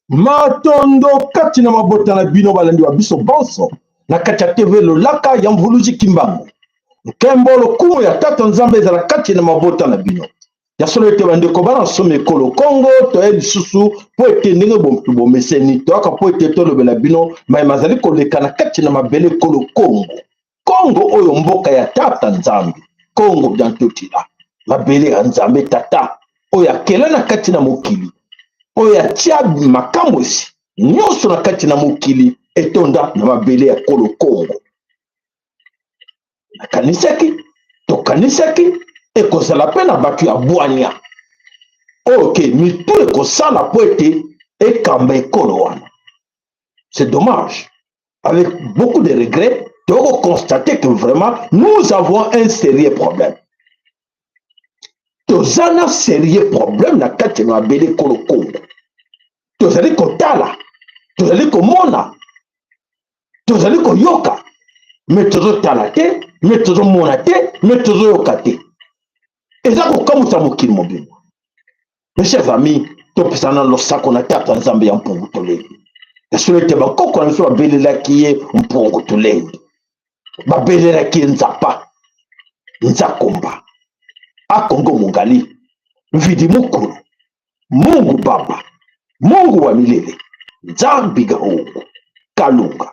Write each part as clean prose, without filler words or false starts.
Matondo kati na mabota na bino balandi wa biso banso na kati ya TV Lolaka ya Mvuluzi Kimbangu. Nkembo lokumu ya Tata Nzambe ezala kati na mabota na bino. Ya solo ete bandeko bana nsomi ekolo Kongo toye lisusu mpo ete ndenge bomtu bomeseni toyaka mpo ete tolobela bino maye mazali koleka na kati na mabele ekolo Kongo. Kongo oyo mboka ya Tata Nzambe, Kongo biantotila, mabele ya Nzambe Tata oyo akela na kati na mokili, oyo atia makamwisi nyonso na kati na mokili etonda na mabele ya kolo Kongo. Nakanisaki, tokanisaki ekozala mpe na bato ya bwania oyo ke mitu ekosala mpo ete ekamba ekolo wana. C'est dommage. Avec beaucoup de regrets, toko constater que vraiment nous avons un sérieux problème. Toza na sérieux problème na kati ya mabele kolo Kongo. Tozali kotala, tozali komona, tozali koyoka, mais tozotala te, mais tozomona te, mais tozoyoka te. Eza kokamwisa mokili mobimba. Mes chers amis, topesana losako na Tata Nzambe ya Mpungu Tulendo. Ya solo ete bakoko na biso babelelaki ye Mpungu Tulendo, babelelaki ye Nzapa, Nzakomba, Akongo Mongali, Mvidi Mukulu, Mungu Baba, Mungu wa milele, Nzambi Gahungu, Kalunga.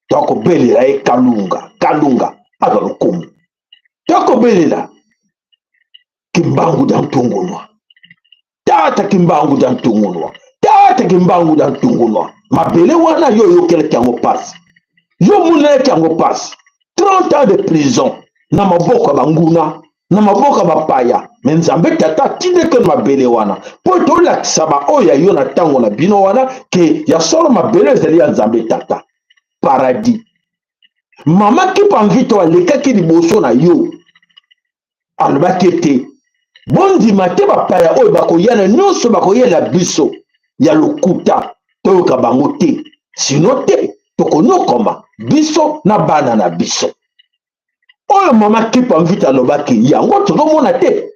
Tokobelela ye Kalunga, Kalunga azwa lokumu. Tokobelela Kimbangu dia Ntungunua, Tata Kimbangu dia Ntungunua, Tata Kimbangu dia Ntungunua. Mabele wana yo oyokelaki yango pasi, yo omonelaki yango pasi, 30 ans de prison na maboko ya banguna, na maboko ya bapaya. Me Nzambe Tata atindaki yo na mabele wana mpo ete olakisa baoyo ya yo na ntango na bino wana ke ya solo mabele ezali ya Nzambe Tata. Paradis. Mama Kimpa Mvito alekaki liboso na yo, alobaki ete bondima te bapaya oyo bakoya na nyonso bakoyela biso ya lokuta, toyoka bango te, sino te tokonokoma biso na bana na biso. Oyo mama Kimpa Mvita alobaki yango tozomona te.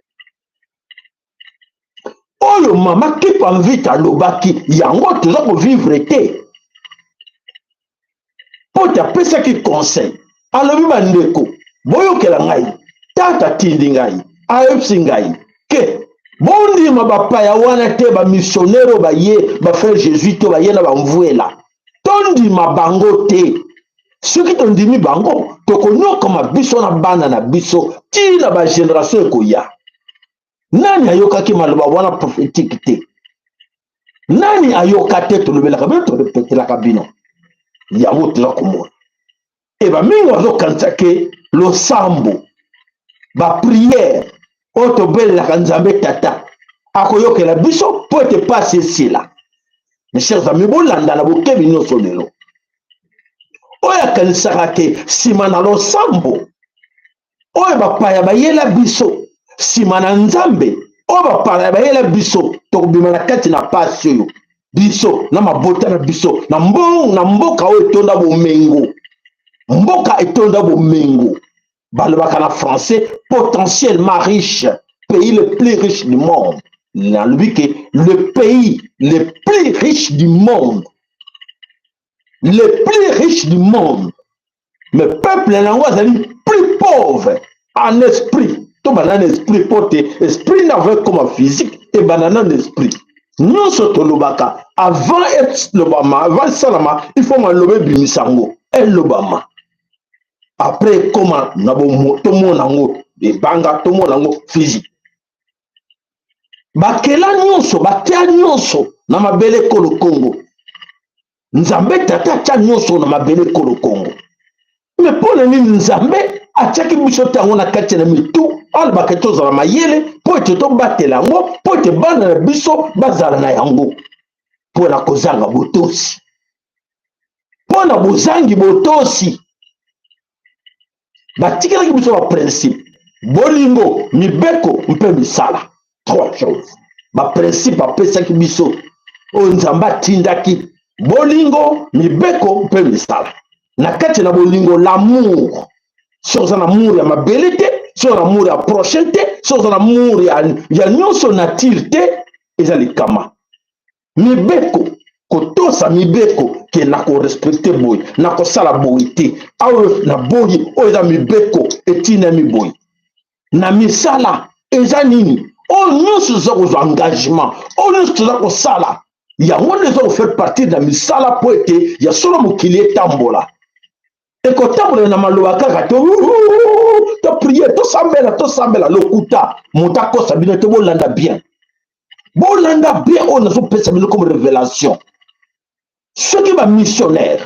Oyo mama Kimpa Mvita alobaki yango toza kovivre te. Mpo te apesaki conseil, alobi bandeko boyokela ngai, tata atindi ngai, ayebisi ngai ke bondima bapaya wana te, bamissionnaire oyo baye, bafrère jésuite oyo baye na bamvuela, tondima bango te. Soki tondimi bango, tokonyokama biso na bana na biso ti na bageneration ekoya. Nani ayokaki maloba wana prophétique te? Nani ayoka te? Tolobelaka bino, torepetelaka bino yango, toza komona e bamingi bazokanisa ke losambo, bapriere oyo tobelelaka Nzambe Tata akoyokela biso mpo ete pasi esila. Mes chers amis, bolanda na bokebi nyonso lelo. Oyo akanisaka ke nsima na losambo oyo bapaya bayela biso, nsima na Nzambe oyo bapaya bayela biso, tokobima na kati na pasi oyo biso na mabota na biso na mbongo na mboka oyo etonda bomengo, mboka etonda bomengo, balobaka na français potentiellement riche, pays le plus riche du monde. Nalobi ke le pays le plus riche du monde, le plus riche du monde, mais peuple na yango azali plus pauvre en esprit. Tobanda na esprit mpo te esprit na vrai koma physique ebanda na esprit. Nyonso tolobaka avant elobama, avant esalama, il faut maloba ebimisa yango, elobama, après ekoma na tomona yango ebanga, tomona yango physique. Bakela nyonso, batia nyonso na mabele ekolo Kongo. Nzambe Tata atia nyonso na mabele ekolo Kongo. Me mpo na nini Nzambe atiaki biso te yango na kati na mitu, alobaka tozala mayele mpo ete tobatela yango, mpo ete bana na biso bazala na yango? Mpo na kozanga botosi, mpo na bozangi botosi, batikelaki biso baprincipe: bolingo, mibeko mpe misala. Trois choses, baprincipe bapesaki biso oyo Nzambe atindaki: bolingo, mibeko mpe misala. Na kati na bolingo, l'amour. Soki oza na amour ya mabele te, Soki oza na amour ya prochain te, soki oza na amour ya nyonso nature te, eza likama. Mibeko, kotosa mibeko ke nakorespecte boye, nakosala boye te, awa naboyi, oyo eza mibeko etinami boye. Na misala eza nini? Oyo nyonso toza kozwa engagement, oyo nyonso toza kosala, yango nde eza kofaire partir na misala mpo ete ya solo mokili etambola. Ekotambola na maloba kaka te, to prier, tosambela, tosambela, lokuta. Moto akosa bino te. Bolanda bien, bolanda bien oyo nazopesa bino comme révélation. Soki bamissionnaire,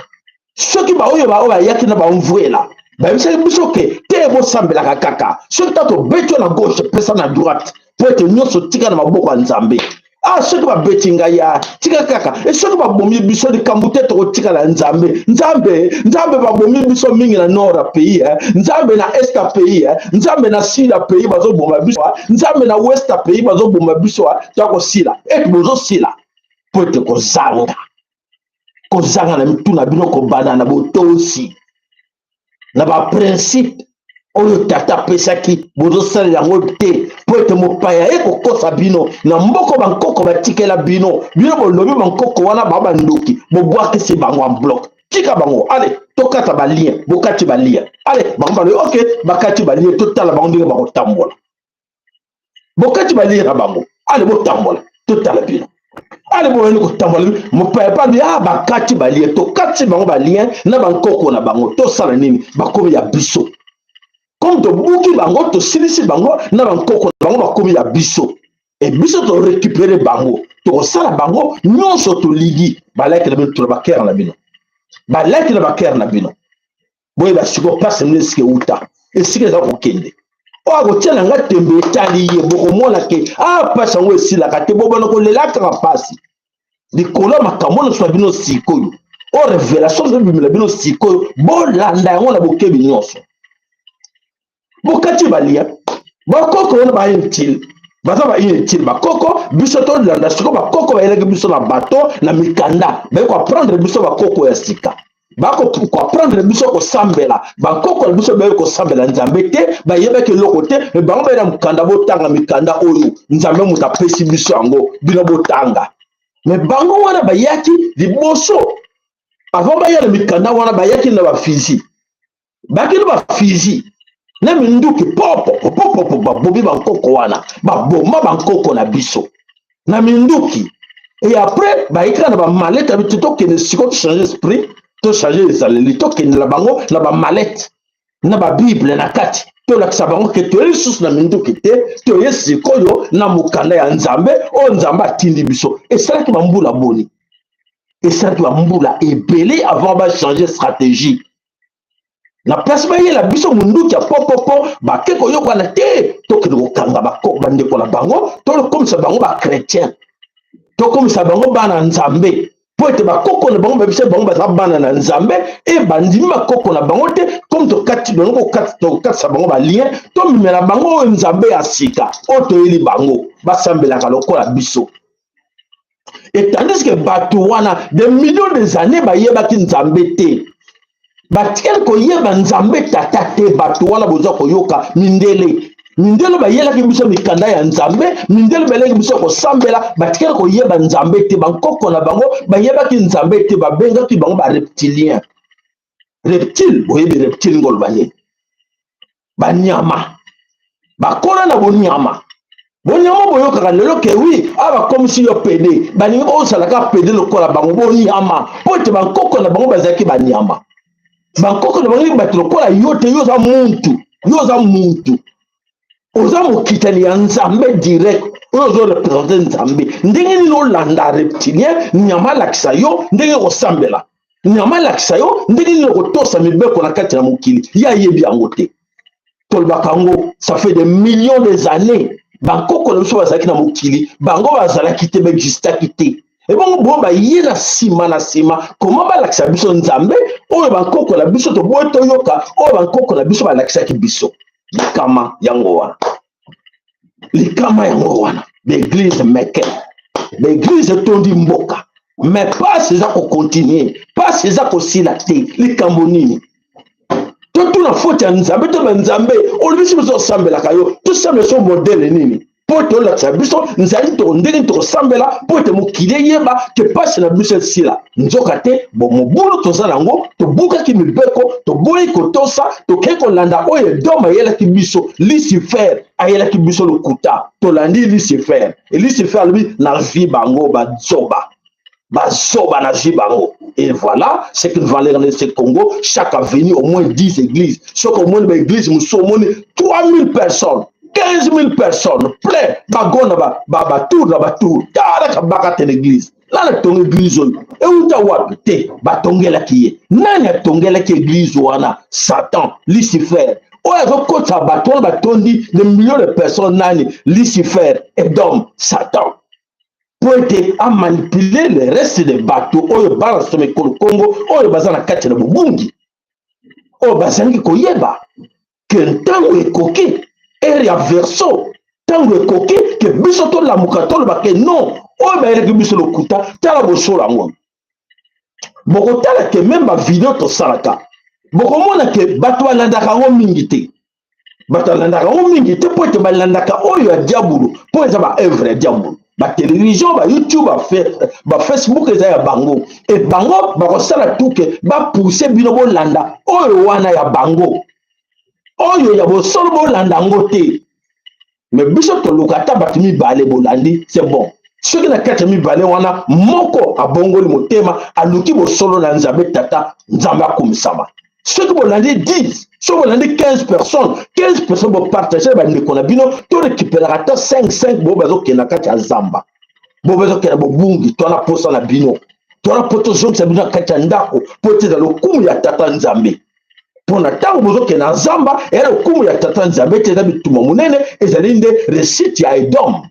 soki baoyo baoyo bayaki na bamvuela, bayebisaki biso ke te, bosambelaka kaka, soki ta tobeti yo na gauche, pesa na droite, mpo ete nyonso tika na maboko ya Nzambe. Ah, soki babeti ngai ya tika kaka, e soki babomi biso, likambo te, tokotikala Nzambe, Nzambe, Nzambe. Babomi biso mingi na nord ya pays, eh. Nzambe, na est ya pays, eh. Nzambe, na sud ya pays bazoboma biso, eh. Nzambe, na ouest ya pays bazoboma biso, eh. Tokosila ete bozosila mpo ete kozanga na mitu na bino kobanda na botosi na baprincipe oyo tata apesaki, bozosalela yango te, mpo ete mopaya ye kokosa bino na mboko bankoko batikela bino. Bino bolobi bankoko wana ba bandoki, bobwakisi bango en bloc, tika bango, ale tokata balien. Bokati balien, ale bango balobi ok, bakati balien, totala bango ndenge bakotambola. Bokati balien na bango, ale botambola, totala bino. Ale boyani kotambola, mopaya pabi a bakati balien, tokati bango balien na bankoko na bango, tosala nini? Bakomi ya biso. Comme tobuki bango, tosilisi bango na bankoko na bango, bakomi ya biso, e biso torécupere bango, tokosala bango nyonso tolingi. Balaki na bino, tuna bakere na bino, balaki na bakere na bino. Boyeba sikoyo mpasi nde esika euta, esika eza kokende. Oyo akotia na nga tembe, etali ye. Bokomona ke a mpasi yango esilaka te, bobanda kolela kaka mpasi likolo ya makambo nyonso na bino. Sikoyo oyo révélation ezobimela bino sikoyo, bolanda yango na bokebi nyonso. Bokati balia bakoko wana bainutile, baza bainutile bakoko. Biso tolanda sikoyo bakoko bayelaki biso na bato na mikanda, baye koapprendre biso bakoko ya sika, bakoapprendre biso kosambela. Bakoko na biso baye kosambela Nzambe te, bayebaki eloko te, me bango baye na mokanda. Botanga mikanda oyo Nzambe moto apesi biso yango, bino botanga. Me bango wana bayaki liboso, avant baya na mikanda wana, bayaki na bafusil, bayaki na bafusil na minduki, popopopopopo, babomi bankoko wana, baboma bankoko na biso na minduki. Et après bayiki kaka na bamalete abi te, tokende sikoyo, tochange esprit, tochange ezaleli, tokendela bango na bamalete na babible na kati, tolakisa bango ke toye lisusu na minduki te, toye sikoyo na mokanda ya Nzambe oyo Nzambe atindi biso. Esalaki bambula boni? Esalaki bambula ebele avant bachange stratégie. Na place bayela biso munduki ya popopo, bake koyokana te, tokende kokanga bandeko na bango, tokomisa bango bachrétien, tokomisa bango bana Nzambe, mpo ete bakoko na bango babisa bango baza bana na Nzambe, e bandimi bakoko na bango te. Comme tokati bango, tokatisa bango balien, tomemela bango oyo Nzambe ya sika oyo toyeli bango, basambelaka lokola biso. Et tandis que bato wana, des millions des années, bayebaki Nzambe te, batikali koyeba Nzambe tata te. Bato wana boza koyoka, mindele, mindele bayelaki biso mikanda ya Nzambe, mindele bayelaki biso kosambela, batikali koyeba Nzambe te. Bankoko na bango bayebaki Nzambe te, babengaki bango bareptilien, reptile. Boyebi reptile ngoloba nini? Banyama bakola na bonyama. Bonyama boyokaka lelo ke wi awa bakomisi yo pédé, balingi ozalaka pédé lokola bango. Bonyama, mpo ete bankoko na bango bazalaki banyama. Bankoko na bango bato lokola yo te. Yo oza muntu, yo oza muntu, oza mokitani ya Nzambe direct, oyo ozoreprésente Nzambe. Ndenge nini olanda reptilien? Nyama alakisa yo ndenge kosambela, nyama alakisa yo ndenge nini okotosa mibeko na kati na mokili, ye ayebi yango te. Tolobaka yango, ça fait des millions des années bankoko na biso bazalaki na mokili, bango bazalaki te, baexistaki te. Ebongo bo baye na nsima, na nsima koma balakisa biso Nzambe oyo bankoko na biso toboyi toyoka, oyo bankoko na biso balakisaki biso. Likama yango wana, likama yango wana. Baeglise meke, baeglise etondi mboka, mais pasi eza kocontinue, pasi eza kosila te. Likambo nini? Totuna. na faute ya Nzambe to banzambe olobisi biso osambelaka yo, tosambela so modele nini mpo ete olakisa biso nzali toko ndenge tokosambela mpo ete mokili eyeba ke mpasi na biso esila. Nzoka te bomobulu toza nango, tobukaki mibeko, toboyi kotosa, tokei kolanda oyo Edom ayelaki biso, Lucifer ayelaki biso lokuta, tolandi Lucifer. Lucifer alobi nazwi bango bazoba, bazoba, nazwi bango. Et voilà ce qui va aller ce Congo, chaque avenue au moins 10 églises. Soki omoni baéglise mosusu, omoni 3000 personnes, 15 000 personnes, plein bago na batour na batour. Tala kabaka te l'église nani atonga église oyo, euta wapi? Te, batongelaki ye. Nani atongelaki église wana? Satan, Lucifer, oyo azokotisa bato wana batondi de millions de personnes. Nani? Lucifer, Edom, Satan, mpo ete amanipule le reste de bato oyo bana soma ekolo Kongo, oyo baza na kati na bobungi, oyo bazangi koyeba ke ntango ekoki, ere ya verso, ntango ekoki ke biso tolamuka, toloba ke non, oyo bayelaki biso lokuta, tala bosolo yango. Bokotala ke même bavideo tosalaka, bokomona ke bato balandaka yango mingi te. Bato balandaka yango mingi te mpo ete balandaka oyo ya diabulu, mpo eza baœuvre ya diabulu. Batelevizio, bayoutube, bafacebook eza ya bango. E bango bakosala tuke bapuse bino bolanda oyo wana ya bango, oyo ya bosolo bolanda yango te. Me biso toluka ata bato mibale bolandi, c'est bon. Soki na kati ya mibale wana moko abongoli motema, aluki bosolo na Nzambe Tata, Nzambe akumisama. Soki bolandi 10, soki bolandi 15 personnes, 15 personnes bopartage na bandeko na bino, to récupéraka ata 5 5. Bo bazokende na kati ya zamba, bo bazokende bobungi, to na posa na bino, to na po tozongisa bino na kati ya ndako, mpo ete eza lokumu ya Tata Nzambe. Mpo na ntango bozokende na zamba, eya lokumu ya Tata Nzambe ete eza bituma monene, ezali nde réussite ya Edom,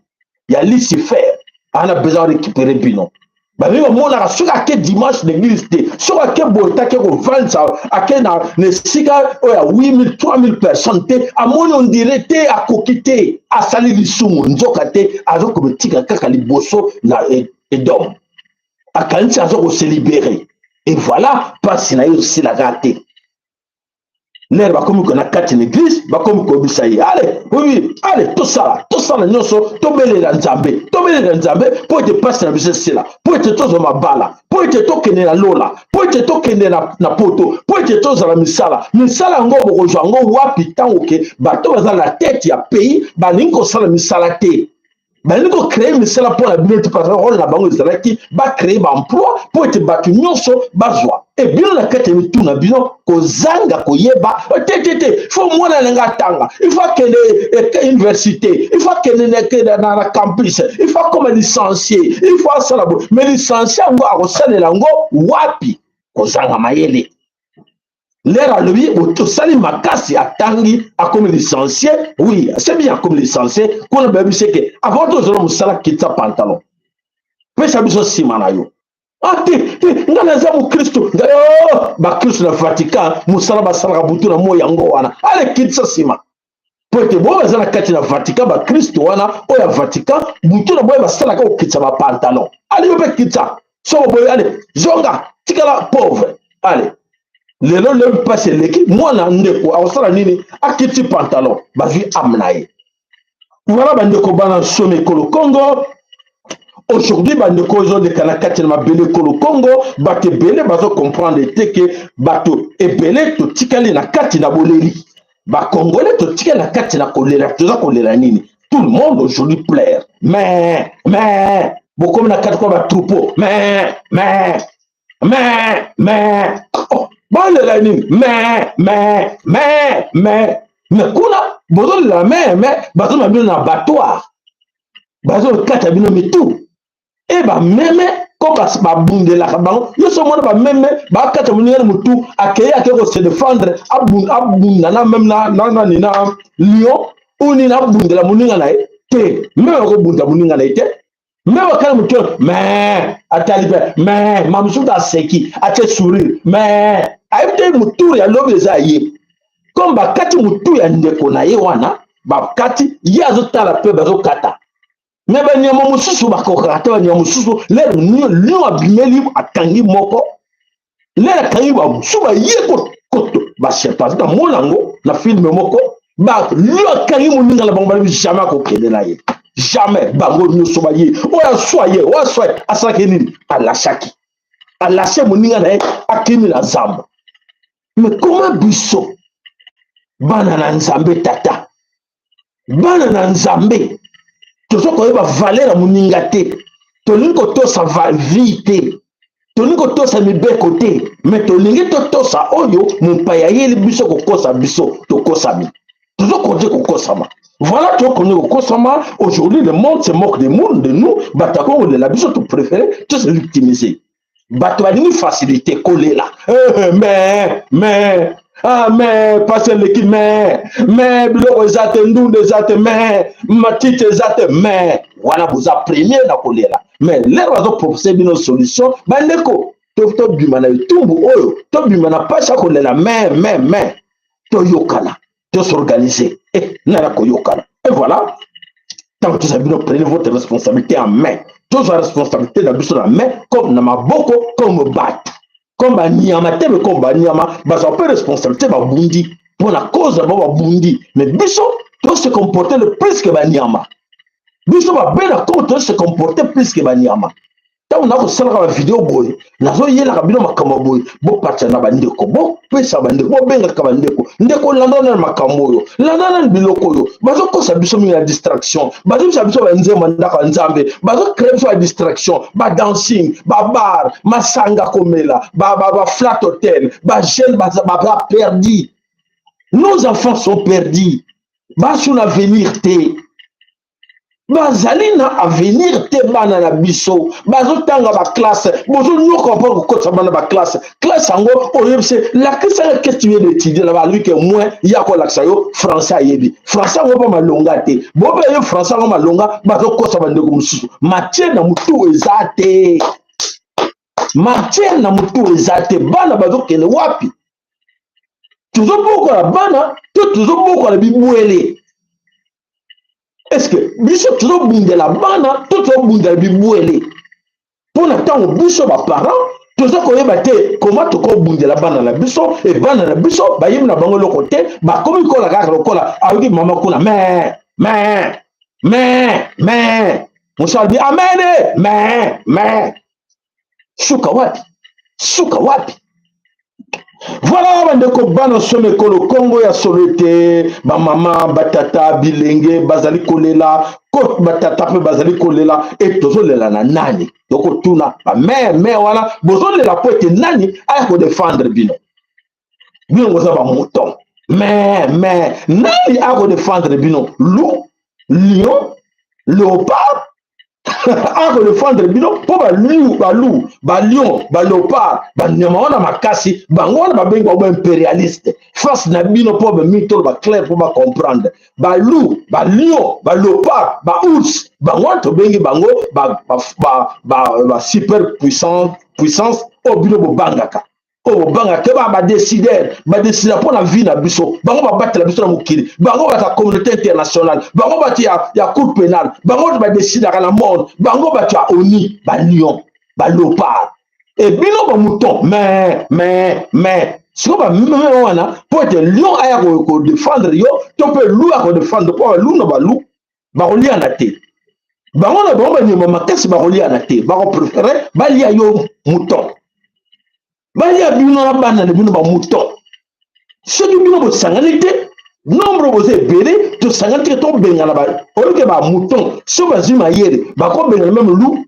ya Lucifer. Ana besoin récupérer bino. Bamingi bamonaka soki ake dimanche na église te, soki ake boye te, ake kovandisa, ake na esika oyo ya 8000, 3000 personnes te, amoni ondire te akoki te, asali lisumu. Nzoka te, azokomitika kaka liboso na Edom, akanisi aza kose libérer. Et voilà, mpasi na ye osilaka te. Lere bakomi na kati na église, bakomi koyebisa ye: ale oui, ale tosala, tosala nyonso, tobelela Nzambe, tobelela Nzambe mpo ete mpasi na biso esila, mpo ete tozwa mabala, mpo ete tokende na lola, mpo ete tokende na poto, mpo ete tozala misala. Misala yango bokozwa yango wapi ntango ke bato baza na tete ya pays balingi kosala misala te, balingi kocréer misala mpo na bino te? Parce que rôle na bango ezalaki bacréer baemploi mpo ete bato nyonso bazwa. E bino na kati ya mitu na bino kozanga koyeba te, te, te, faut mwana na nga atanga, il faut akende université, il faut akende na campus, il faut akoma licencié, il faut asala bo. Mais licencié yango akosalela yango wapi? Kozanga mayele. Lere alobi tosali makasi, atangi, akomi licencié. Oui, c'est bien, akomi licencié. Kuna bayebi seke avant tozala mosala, kitisa pantalon, pesa biso nsima na yo. Ah te, te, nga naza mokristo. Ngai oh, bakristo na Vatican mosala basalaka butu na moi yango wana. Ale kitisa nsima, po ete bo baza na kati na Vatican, bakristo wana oyo ya Vatican, butu na boye basalaka kokitisa bapantalon. Ale yo mpe kitisa. Soko boye, ale zonga, tikala pauvre. Ale lelo lelo mpasi eleki mwana ndeko, akosala nini? Akiti pantalon, bazwi ame na ye. Voilà, bandeko bana nsomi ekolo Congo, aujourd'hui bandeko ezoleka na kati na mabele ekolo Congo, bato ebele bazocomprendre te ke bato ebele totikali na kati na boleli. Bakongole totikali na kati na kolela. Toza kolela nini? Tout le monde aujourd'hui pleure, mais bokomi na kati kwa batroupeau, mais oh, balela nini? Mais kuna bozolela, mais bazoma bino na abattoir, bazokata bino mitu. E bameme ko babundelaka bango nyonso, omona bameme bakata moninga na motu, akei akei kose défendre, abunda na meme na nani, na lion oyo nini, abundela moninga na ye te. Meme akobunda moninga na ye te. Me bakala motu, mais atali mpe, mais mamosusu aseki, atie sourire, mais ayebi te motu ya lobi eza ye. Comme bakati motu ya ndeko na ye wana, bakati ye, azotala mpe bazokata. Me banyama mosusu bakokaka te. Banyama mosusu, lere lion abimeli, akangi moko, lere akangi bamosusu, baye. Bachimpanzé, namona yango na film moko, balio akangi moninga na bango, balobi jamais akokende na ye, jamais. Bango nyonso baye, oyo aswa ye, oyo aswa ye, asalaki nini? Alashaki, alashe moninga na ye, akimi na zamba. Mais comment biso bana na Nzambe, tata, bana na Nzambe, toza koyeba valeur ya moninga te? Tolingi kotosa vie te, tolingi kotosa mibeko te, mais tolingi totosa oyo mopaya ayeli biso kokosa biso. Tokosami, tozokonde kokosama. Voilà, tokonde kokosama. Aujourd'hui, le monde se moque de monde de nous. Bato akokolela biso, topréféré to se victimiser. Bato balingi facilité, kolela, eh, mais ah, mais pasi eleki, mais biloko eza te, ndunda eza te, mais matiti eza te, mais wana boza premier na kolela. Mais lero bazopropose bino solution: bandeko, tobima na etumbu oyo, tobima na pasi ya kolela, mais toyokana, tos'organiser. Eh, nana koyokana. Et voilà, tant que toza bino, prenez votre responsabilité en main. Tozwa responsabilité na biso na main, comme na maboko, comme bato, comme banyama te. Mais comme banyama bazwa mpe responsabilité, babundi mpo na cause na bango, babundi. Mais biso tose comporter le plus que banyama. Biso babena comme tose comporter plus que banyama. Ntango nakosalaka bavideo boye, nazoyelaka bino makambo boye, bopartager na bandeko, bopesa bandeko, bobengaka bandeko: ndeko, landa nani makambo oyo, landa nani biloko oyo. Bazokosa biso mingi na distraction, bazobisa biso banzembo ndako ya Nzambe, bazocréer biso badistraction, badancing, babar, masanga, komela, baflat hotel. Bajeune baza perdus, nos enfants sont perdus, basu na avenir te, bazali na avenir te. Bana na biso bazotanga baclasse, bozonyoka mpo kokotisa bana baclasse. Classe yango, oyebisi, lakisaka, qu'est-ce tu viens d'étudier na balobi ke moins ya kolakisa yo français, ayebi français yango mpo malonga te. Bobe ye français yango malonga, bazokosa bandeko mosusu. Matière na motu eza te, matière na motu eza te. Bana bazokende wapi? Tozobokola bana to tozobokola bibwele? Est ce que biso tozobundela bana to tozobundela bibwele? Mpona ntango biso baparent toza koyeba te koma tokobundela bana na biso. E bana na biso bayebi na bango eloko te, bakomi kola kaka lokola ayoki mama kuna mais mosala bi amen, mais suka wapi? Suka wapi? Voilà, bandeko, bana somo, ekolo Kongo ya solo ete bamama, batata, bilenge bazali kolela, ko batata mpe bazali kolela. E tozolela na nani? Tokotuna bamere mere wana, bozolela po ete nani aya kodéfendre bino? Bino boza bamouton, mais nani aya kodéfendre bino? Loup, lion, léopard akodéfendre bino? Mpo baloup, baloup, balion, baléopard, banyama wana makasi, bango wana babengi bango baimpérialiste face na bino. Mpo bamingi tolo baclair mpo bacomprendre: baloup, balion, baléopard, baours, bango wana tobengi bango basuper puissance oyo bino bobangaka, oyo bobangaka ba badécideur, badécider mpo na vie na biso. Bango babatela biso na mokili, bango bato ya communauté internationale, bango bato ya cour pénale, bango badécidaka na monde, bango bato ya ONU, balion, baléopard. E bino bamouton, mais sikoyo bameme wana, mpo ete lion aya kodéfendre yo to mpe loup akodéfendre, mpo baloup na baloup bakoliana te. Bango na bango banyama makasi bakoliana te, bakopréférer balia yo mouton, balia bino na bana na bino bamouton. Soki bino bosangani te, nombre boza ebele, tosangani te, tobengana. Oyoke, bamouton so bazwi mayele, bakobengana même loup.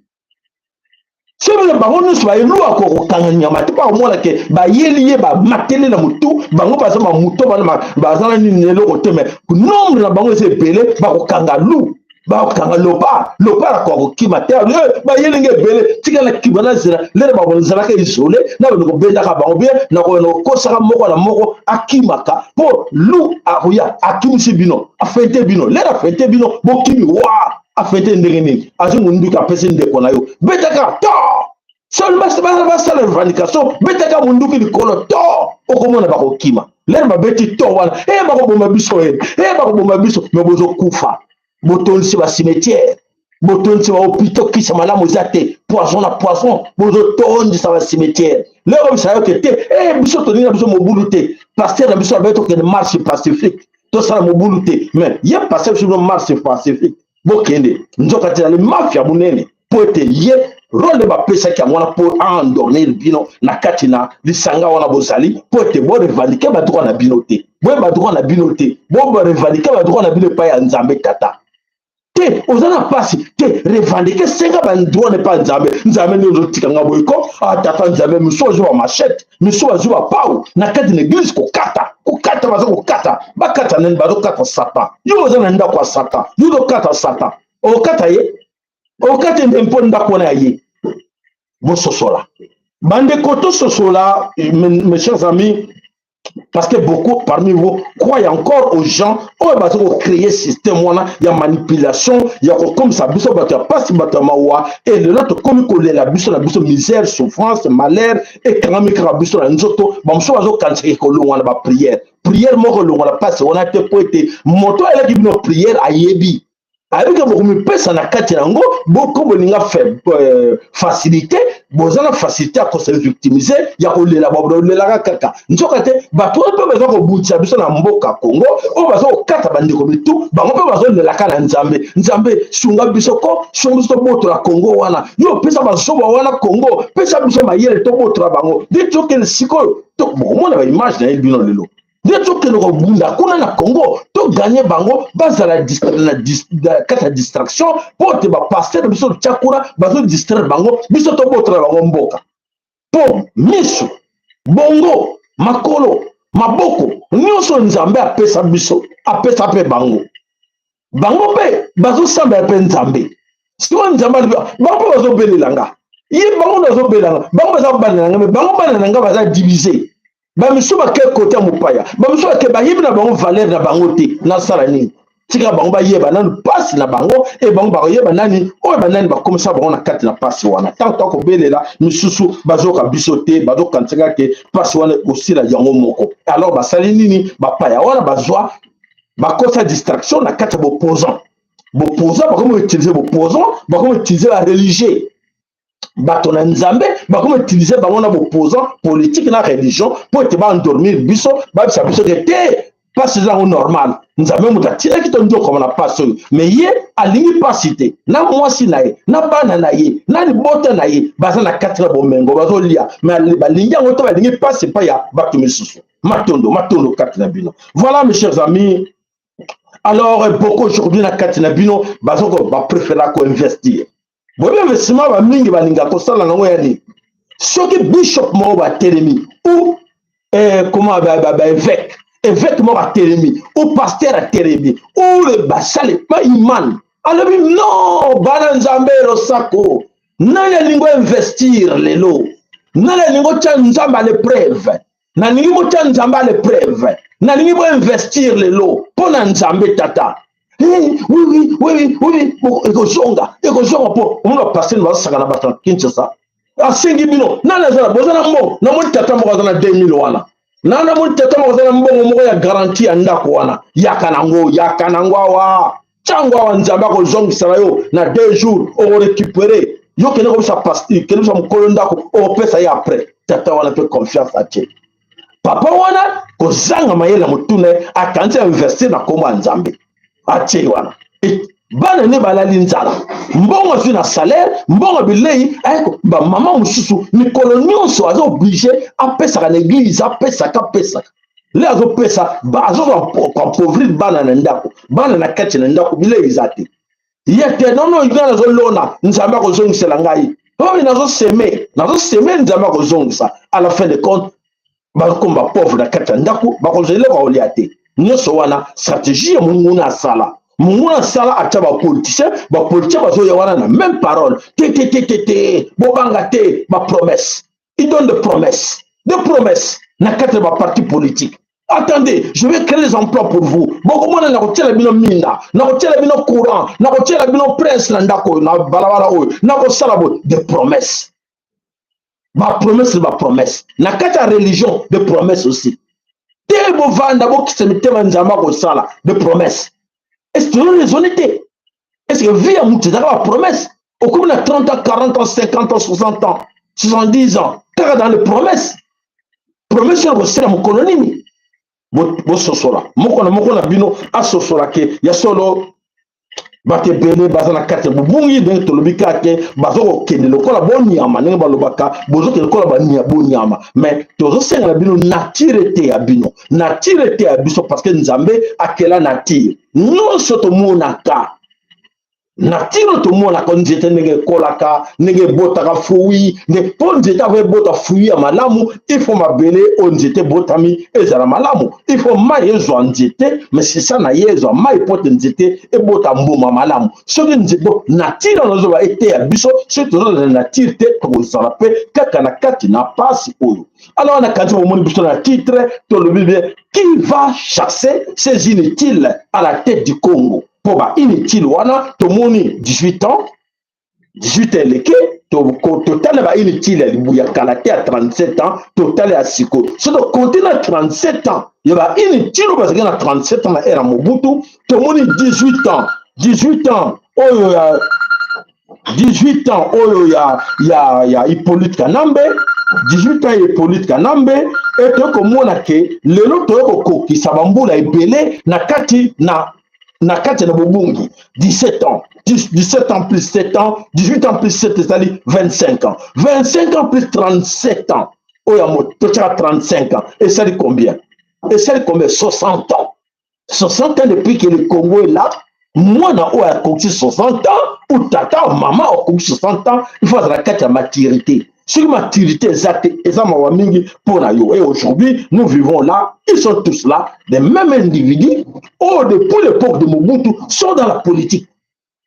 So bino bango nyonso baye, loup akokokanga nyama te, mpo akomona ke bayeli ye, bamateli na motu. Bango baza bamouton, bana baza na nini, eloko te, mais nombre na bango eza ebele, bakokanga loup, bakokanga léopard. Léopard akoka kokima te. Bayelinga ebele, tika na kima na nzela. Lere bazalaka isolé na bando kobendaka bango bien na kokosaka moko na moko, akimaka. Mpo loup akoya, akimisi bino, afeinter bino. Lere afeinter bino, bokimi wa. Afeinter ndenge nini? Azwi monduki, apesi ndeko na yo, betaka to seulement basala revendication, betaka monduki likolo to okomona bakokima. Lere babeti to wana, e bakoboma biso, e bakoboma biso. Mais bozokufa, botondisi bacimetière, botondisi bahôpitaux, kisa malamu eza te, poison na poison, bozotondisa bacimetière. Lelo bisa yo ke te, e biso tolingi na biso mobulu te. Pasteur na biso abai tokende marche pacifique, tosala mobulu te, mais ye pasteur biso marche pacifique bokende, nzoka te ezali mafia monene, mpo ete ye role bapesaki yango wana mpo aendormir bino na kati na lisanga wana bozali, mpo ete borevendiquer badroit na bino te, boye badroit na bino te, borevendiquer badroit na bino epai ya Nzambe Tata te. Oza na mpasi te, revendiquer, senga badroit na epai ya Nzambe. Nzambe nde ozotika nga boye ko? Ah, Tata Nzambe, misu bazwi bamachete, misu bazwi bapau na kati na église, kokata, kokata, baza kokata. Bakata nani? Bazokata Satan. Yo oza na ndako ya Satan, yo ozokata Satan, okata ye, okata nde mpo ndako wana ya ye. Bososola, bandeko, tososola, mes chers amis, parce que beaucoup parmi vous croient encore aux gens oyo baza kocréer système wana ya manipulation, ya kokomisa biso bato ya pasi, bato ya mawa. E lelo tokomi kolela biso na biso, misère, souffrance, malheur ekangami kaka biso na nzoto. Bamosusu bazokanisaka ekolongwa na baprière. Prière moko elongwa na pasi wana te, po ete moto ayelaki bino prière ayebi, ayebi ke bokomipesa na kati na yango. Boko bolinga facilité, boza na facilité ya kose victimiser, ya kolela, bolelaka kaka. Nzoka te bato oyo mpe baza kobundisa biso na mboka Kongo, oyo baza kokata bandeko mitu, bango mpe bazolelaka na Nzambe: "Nzambe, sunga biso ko, sunga biso tobotola Kongo wana. Yo opesa bazoba wana Kongo, pesa biso mayele tobotola bango." Nde tokende sikoyo, bokomona baimage na ye bino lelo. Nde tokende kobunda kuna na Congo, togagner bango, bazala na kati ya distraction, mpo te bapasteur na biso totya kuna bazodistraire bango, biso tobotola bango mboka. Mpo miso, bongo, makolo, maboko nyonso Nzambe apesa biso, apesa mpe bango. Bango mpe bazosambela mpe Nzambe. Sikoyo Nzambe, bango mpe bazobelela nga ye, bango nazobelanga, bango baza bana na nga, mais bango bana na nga baza divisé. Bamisu bake kote ya mopaya, bamisu bake, bayebi na bango valeur na bango te. Nasala nini? Tika bango bayeba nanu mpasi na bango, e bango bakoyeba nani oyo banani bakomisa bango na kati na mpasi wana. Ntango tokobelela, misusu bazoyoka biso te, bazokanisaka ke mpasi wana ekosila yango moko. Alors basali nini? Bapaya wana bazwa, bakosa distraction na kati ya baopposant. Baopposant bakomi utiliser, baopposant bakomi utiliser bareligieux, bato na Nzambe bakomi utiliser bango na baopposant politique na religion, mpo ete baendormir biso, babisa biso ke te, mpasi eza yango normal, Nzambe moto atiraki to ndokoma na mpasi oyo. Mais ye alingi mpasi te, na mwasi na ye, na bana na ye, na libota na ye, baza na kati na bomengo, bazolia, mais balingi yango te, balingi mpasi epai ya bato misusu. Matondo, matondo kati na bino. Voilà, mes chers amis. Alors beaucoup aujourd'hui na kati na bino bazoko bapréféra koinvestir. Boyebi investissement bamingi balingaka kosala nango ya nini? Soki bishop moko batelemi ou comment, baévêque, évêque moko atelemi ou pasteur atelemi ou basali baimane, alobi: "Non, bana Nzambe, losako, nani alingi investir lelo? Nani alingi otya Nzambe à l'épreuve? Nalingi botya Nzambe à l'épreuve, nalingi boinvestir lelo mpo na Nzambe Tata." Oui, ekozonga, ekozonga. Mpo omona bapasteur bazosaka na bato na Kinshasa, asengi bino: "Nani aza, boza na mbongo? Namoni tata moko aza na 2000 wana, na namoni tata moko aza na mbongo moko ya garantie ya ndako wana. Yaka nango, yaka nango awa, ntango awa Nzambe akozongisela yo na 2 jours, okorécupérer. Yo kende kobisa pasteur, kende bisa mokolo ndako, okopesa ye après." Tata wana mpe confiance atie. Papa wana kozanga mayele na motuna, akanisi investir na nkombo ya Nzambe, atie wana. Bana nde balali nzala, mbongo azwi na salaire, mbongo bilei. Bamama mosusu mikolo nyonso aza obligé apesaka na église, apesaka, apesaka. Le azopesa, azoappauvrir bana na ndako, bana na kati na ndako bilei eza te. Ye te, nono, ngai nazolona, Nzambe akozongisela ngai. Oyo nazosemer, nazosemer, Nzambe akozongisa. À la fin de compte, bakoma bapauvre na kati ya ndako, bakozwa eloko akolia te. Nyonso wana stratégie ya monguna asala. Monguna asala, atya bapoliticien. Bapoliticien bazoya wana na même parole: "Te, te, te, te, te, bobanga te." Bapromesse, il donne de promesses, de promesses na kati ya baparti politique: "Attendez, je vais créer des emplois pour vous. Bokomona, nakotiela bino minda, nakotiela bino courant, nakotiela bino prince na ndako oyo, na balabala oyo, nakosala boye." De promesses, bapromesse, bapromesse na kati ya religion, de promesse aussi: "Te, bovanda, bokisa mitema, Nzambe akosala." De promesse. Est ce que raisonne te? Est ce que vie ya motu ezalaka bapromesse? Okomi na 30 ans, 40 ans, 50 ans, 60 ans, 70 ans, kaka dans les promesses. Promesse oyo kosala mokolo nini? Bososola, moko na moko na bino asosola ke ya solo bato ebele baza na kati ya bobungi. Ndenge tolobi kaka ke baza kokende lokola bonyama, ndenge balobaka bozokende lokola bonyama, mais tozosenga na bino nature eteya bino, nature eteya biso, parce que Nzambe akela nature nyonso. Tomonaka nature oyo, tomonaka nzete ndenge ekolaka, ndenge ebotaka fruit. Nde mpo nzete avo ebota fruit ya malamu, il faut mabele oyo nzete ebotami ezala malamu, il faut mai ezwa nzete, misisa na ye ezwa mai mpo te nzete ebota mbuma malamu. Soki nzete, nature wana ozoba eteya biso. Soki tozolanda nature te, tokozala mpe kaka na kati na pasi oyo. Alors na kati bomoni biso na titre tolobi bien: qui va chasser ces inutiles à la tête du Congo? Mpo ba inutile wana tomoni 18 ans, 18 eleki. Totala ba inutile ya libu ya kala te ya 37 ans, totala ya sikoyo. So tokonte na 37 ans ya ba inutile oyo bazalaki na 37 ans na ère ya Mobutu, tomoni 18 ans, 18 ans oyo ya 18 ans oyo ya Hippolyte Kanambe, 18 ans ya Hippolyte Kanambe. E toyei komona ke lelo toyei kokokisa bambula ebele na kati na bobungi. 17 ans, 17 ans plus 7 ans, 18 ans plus 7 ezali 25 ans. 25 ans plus 37 ans oyo totyaka 35 ans esali combien? Esali combien? 60 ans. 60 ans depuis que le Congo est là. Mwana oyo akokisi 60 ans ou tata ou mama akoki 60 ans, il faut azala kati ya maturité. Soki maturité eza te, eza mawa mingi mpo na yo. Et aujourd'hui nous vivons là, ils sont tous là, les mêmes individus oyo depuis l'époque de Mobutu sont dans la politique.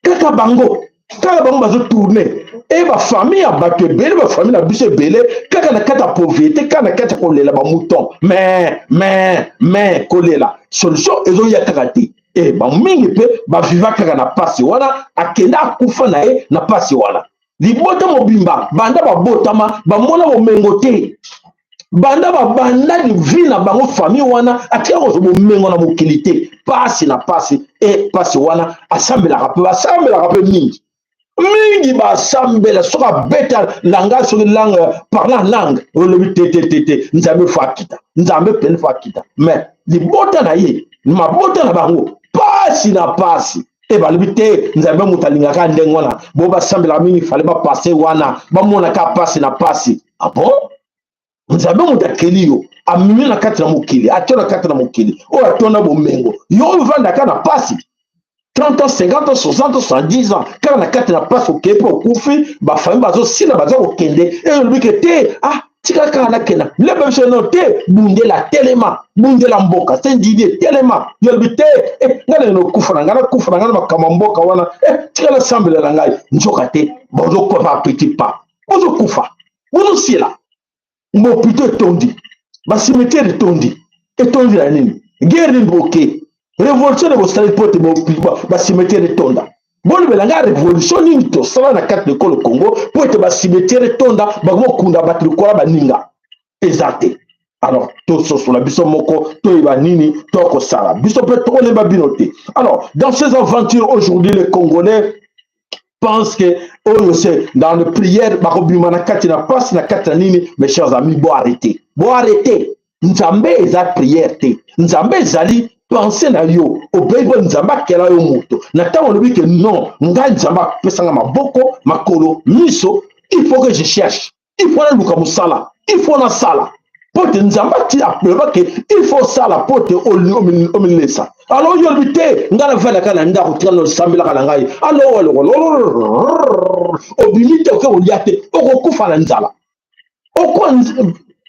Kaka bango, kaka bango bazotourne. E bafamille ya bato ebele, bafamille na biso ebele kaka na kati ya pauvreté, kaka na kati ya kolela bamouton. Mais kolela, solution ezoya kaka te. E bamingi mpe baviva kaka na pasi wana, akenda akufa na ye na pasi wana. Libota mobimba, banda babotama, bamona bomengo te. Banda babanda vie na bango, famille wana atika kozwa bomengo na mokili te. Pasi na pasi. E pasi wana asambelaka mpe, basambelaka mpe mingi mingi, basambela. Soki abeta langage, soki langue, parle en langue, olobi te te te te, Nzambe faut akita, Nzambe pene faut akita. Mais libota na ye, mabota na bango, pasi na pasi. E balobi te Nzambe moto alingaka ndenge wana. Bo basambelaka mingi, fale bapase wana bamonaka pasi na pasi. Ah bon, Nzambe moto akeli yo, amemi na kati na mokili, atio na kati na mokili oyo atonda bomengo, yo oyo ovandaka na pasi 30 ans, 50 ans, 60 ans, 70 ans, kaka na kati na pasi. Okei mpe okufi, bafamille bazosila, baza kokende. E olobi ke te, ah, tika kaka nakenda leba biso. No te, bundela, telema, bundela mboka. Se ndidi telema. Yo olobi te, eh, ngai ndenge nokufa na ngai, nakufa na ngai na makambo ya mboka wana. Eh, tika nasambela na ngai. Nzoka te, bozokopa petit pas, bozokufa, bozosila. Bahôpitaux etondi, bacimetière etondi. Etondi na nini? Guerre nini boke? Révolution na bosali mpo te bacimetière etonda? Bolobela ngai, révolution nini tosala na kati na ekolo Congo mpo ete bacimetière etonda, bakomokunda bato likola baninga? Eza te. Alors tososola biso moko, toyeba nini tokosala. Biso mpe tokolemba bino te. Alors dans ces aventures, aujourd'hui les Congolais pensent que oyo c'est dans le prière bakobima na kati na pasi, na kati na nini. Mes chers amis, bo arrêter, bo arrêter. Nzambe eza prière te, Nzambe ezali pensée na yo. Obei mpo Nzambe akela yo moto. Na ntango olobi ke non, ngai Nzambe apesanga maboko, makolo, miso, il faut que je cherche, il faut naluka mosala, il faut nasala mpo te Nzambe aloba ke il faut osala mpo te omilesa. Alors yo olobi te, ngai navandaka na ndako, tika nosambelaka na ngai. Alors obimi te, oke kolia te, okokufa na nzala. Oko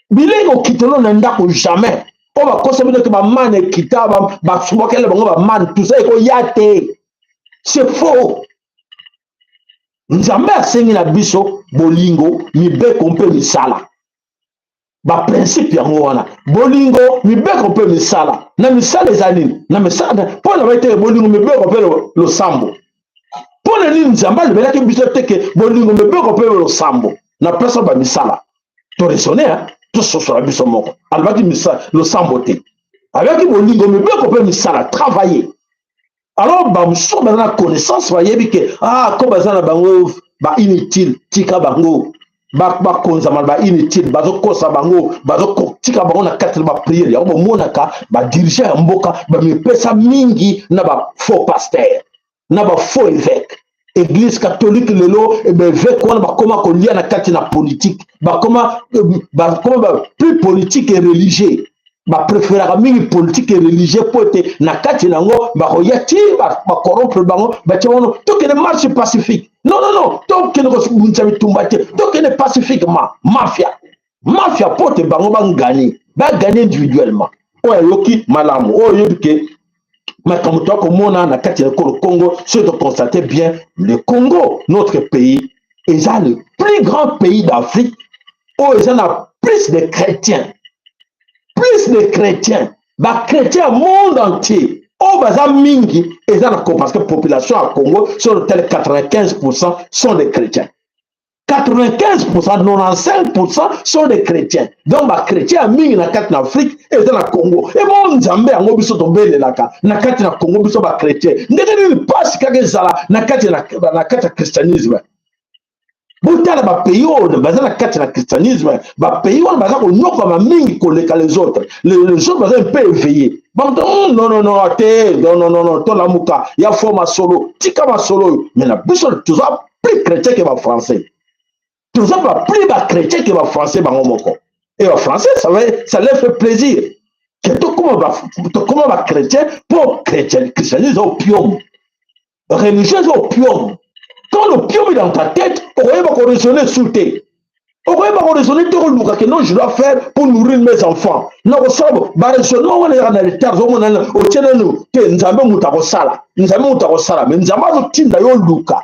bilenge okitelo na ndako jamais. Oyo bakosa bino ke bamane ekita, basubakele bango bamane, tout ça ekoya te, c'est faux. Nzambe asengi na biso bolingo, mibeko mpe misala. Baprincipe yango wana: bolingo, mibeko mpe misala. Na misala eza nini? Na misala, mpo na bai teke bolingo, mibeko mpe losambo. Mpo na nini Nzambe alobelaki biso teke bolingo, mibeko mpe losambo na place bamisala? Toraisonne, tososola biso moko. Alobaki losambo te, alobaki bolingo, mibeko mpe misala, travailler. Alors bamosusu baza na connaissance, bayebi ke ah, ko baza na bango ba inutile, tika bango. Bakonzama ba inutile, bazokosa bango, bazokotika bango na kati na baprière. Yango bomonaka badirigeant ya mboka bamipesa mingi na bafaux pasteur, na bafaux évêque. Église catholique lelo, baévêque wana bakoma kolia na kati na politique, bakoma plus politique et religieux. Bapréféraka mingi politique et religieux mpo ete na kati na yango bakoya ti bacorrompre bango, batia bango: tokende marche pacifique. Non, non, non, tokende kobundisa bitumba te, tokende pacifiquement. Mafia, mafia, mpo te bango bagagner, bagagner individuellement. Oyo ayoki malamu, oyo oyebi ke makambo toakomona na kati ya ekolo Congo, soki toconstate bien, le Congo, notre pays, eza le plus grand pays d'Afrique oyo eza na plus de chrétiens, plus de chrétiens. Bachrétien monde entier oyo baza mingi eza na Congo, parce que population ya Congo, sur le tel, 95% sont des chrétiens, 95%, 95% sont des chrétiens. Donc bachrétien ya mingi na kati na Afrique eza na Congo. Emo Nzambe yango biso tobelelaka na kati na Congo, biso bachrétien, ndenge nini mpasi kaka ezala na kati ya christianisme? Botala bapays oyo baza na kati na christianisme, bapays wana baza konyokama mingi koleka les autres. Les autres baza un peu éveillé. Bamoto: non, non, non, te, non, non, non, non, tolamuka ya fo masolo, tika masolo oyo. Mais na biso toza plus chrétien ke bafrançais, toza ba plus bachrétien ke bafrançais bango moko. Et bafrançais, ça leur fait plaisir ke tokóma bachrétien, mpo christianisme eza opium, religion eza opium. Quand l'opium est dans ta tête, okoyeba koraisonner su te, okoyeba koraisonner te. Koluka ke non, je dois faire pour nourrir mes enfants, na kosala baraisonnement wana ezaka na retard. Ozomona, otie nanu te Nzambe moto akosala, Nzambe moto akosala. Mais Nzambe azotinda yo oluka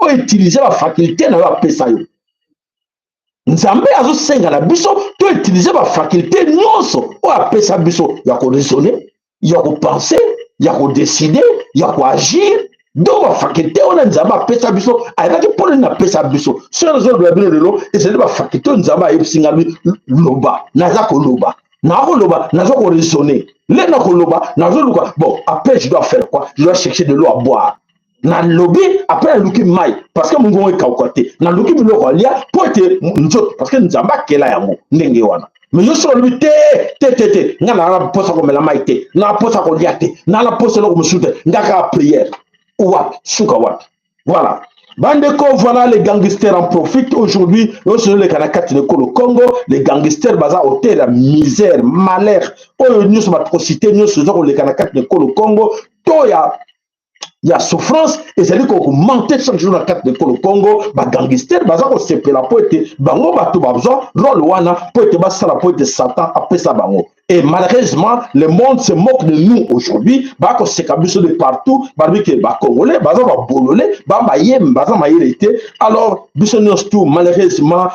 outiliser bafaculté na yo apesa yo. Nzambe azosenga na biso toutiliser bafaculté nyonso oyo apesa biso, ya koraisonner, ya kopenser, ya kodécider, ya koagir. Donc bafaculté wana Nzambe apesa biso, ayebaki mpona nini apesa biso. Soki nazoloba bino lelo, ezali bafaculté oyo Nzambe ayebisi nga: loba. Naza koloba, nakoloba, naza koraisonner le na koloba, nazoluka. Bon, après je dois faire quoi? Je dois chercher de l'eau à boire. Nalobi, après naluki mai, parce que mongongo ekauka te. Naluki biloko alia mpo ete nzoto, parce que Nzambe akela yango ndenge wana. Mais yo soki olobi: te, te, te, te, nga naa na mposa komela mai te, naa mposa kolia te, naa na mposa eloko mosusu te, nga kaka prière, wapi suka wapi? Voilà bandeko, voilà, les gangsters en profitent aujourd'hui. Nyonso ezoleka na kati na ekolo Congo, les gangsters baza auteur ya misère, malheur oyo nyonso, baatrocité nyonso eza koleka na kati na ekolo Congo, to ya souffrance ezali koaugmenter chaque jour na kati na ekolo Congo. Bagangster baza kosepela mpo ete bango bato bazwa rôle wana mpo ete basala, mpo ete Satan apesa bango. Et malheureusement, le monde se moque de nous aujourd'hui. Bakoseka biso de partout, balobi ke bacongolais baza babolole, bamayeme, baza mayele te. Alors biso nyonso tout, malheureusement,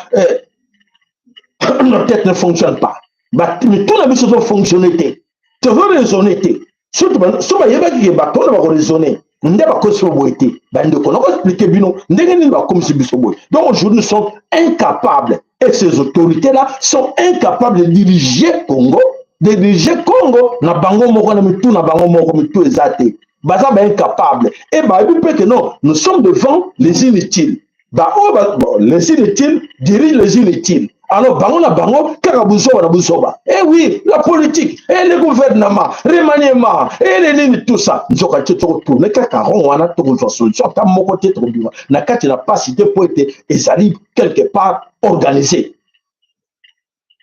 nos têtes ne fonctionnent pas, mitu na biso ezofonctionne te, tozoraisonne te. So bayebaki ke bato wana bakoraisonne nde bakomisi boye te. Bandeko, nakoexpliquer bino ndenge nini bakomisi biso boye. Donc aujourd'hui nous sommes incapables, et ces autorités là sont incapables de diriger Congo, de diriger Congo na bango moko, na mitu na bango moko, mitu eza te, baza baincapable. Et bayebi mpe ke non, nous sommes devant les inutiles. Baoyo bon, les inutiles dirigent les inutiles. Alors bango na bango kaka buzoba na buzoba. Eh oui, la politique et le gouvernement, remaniement et le nini, tout ça, nzoka te tokotourne kaka rond wana, tokozwa solution ata moko te, tokobima na kati na pasi te, po ete ezali quelque part organisé.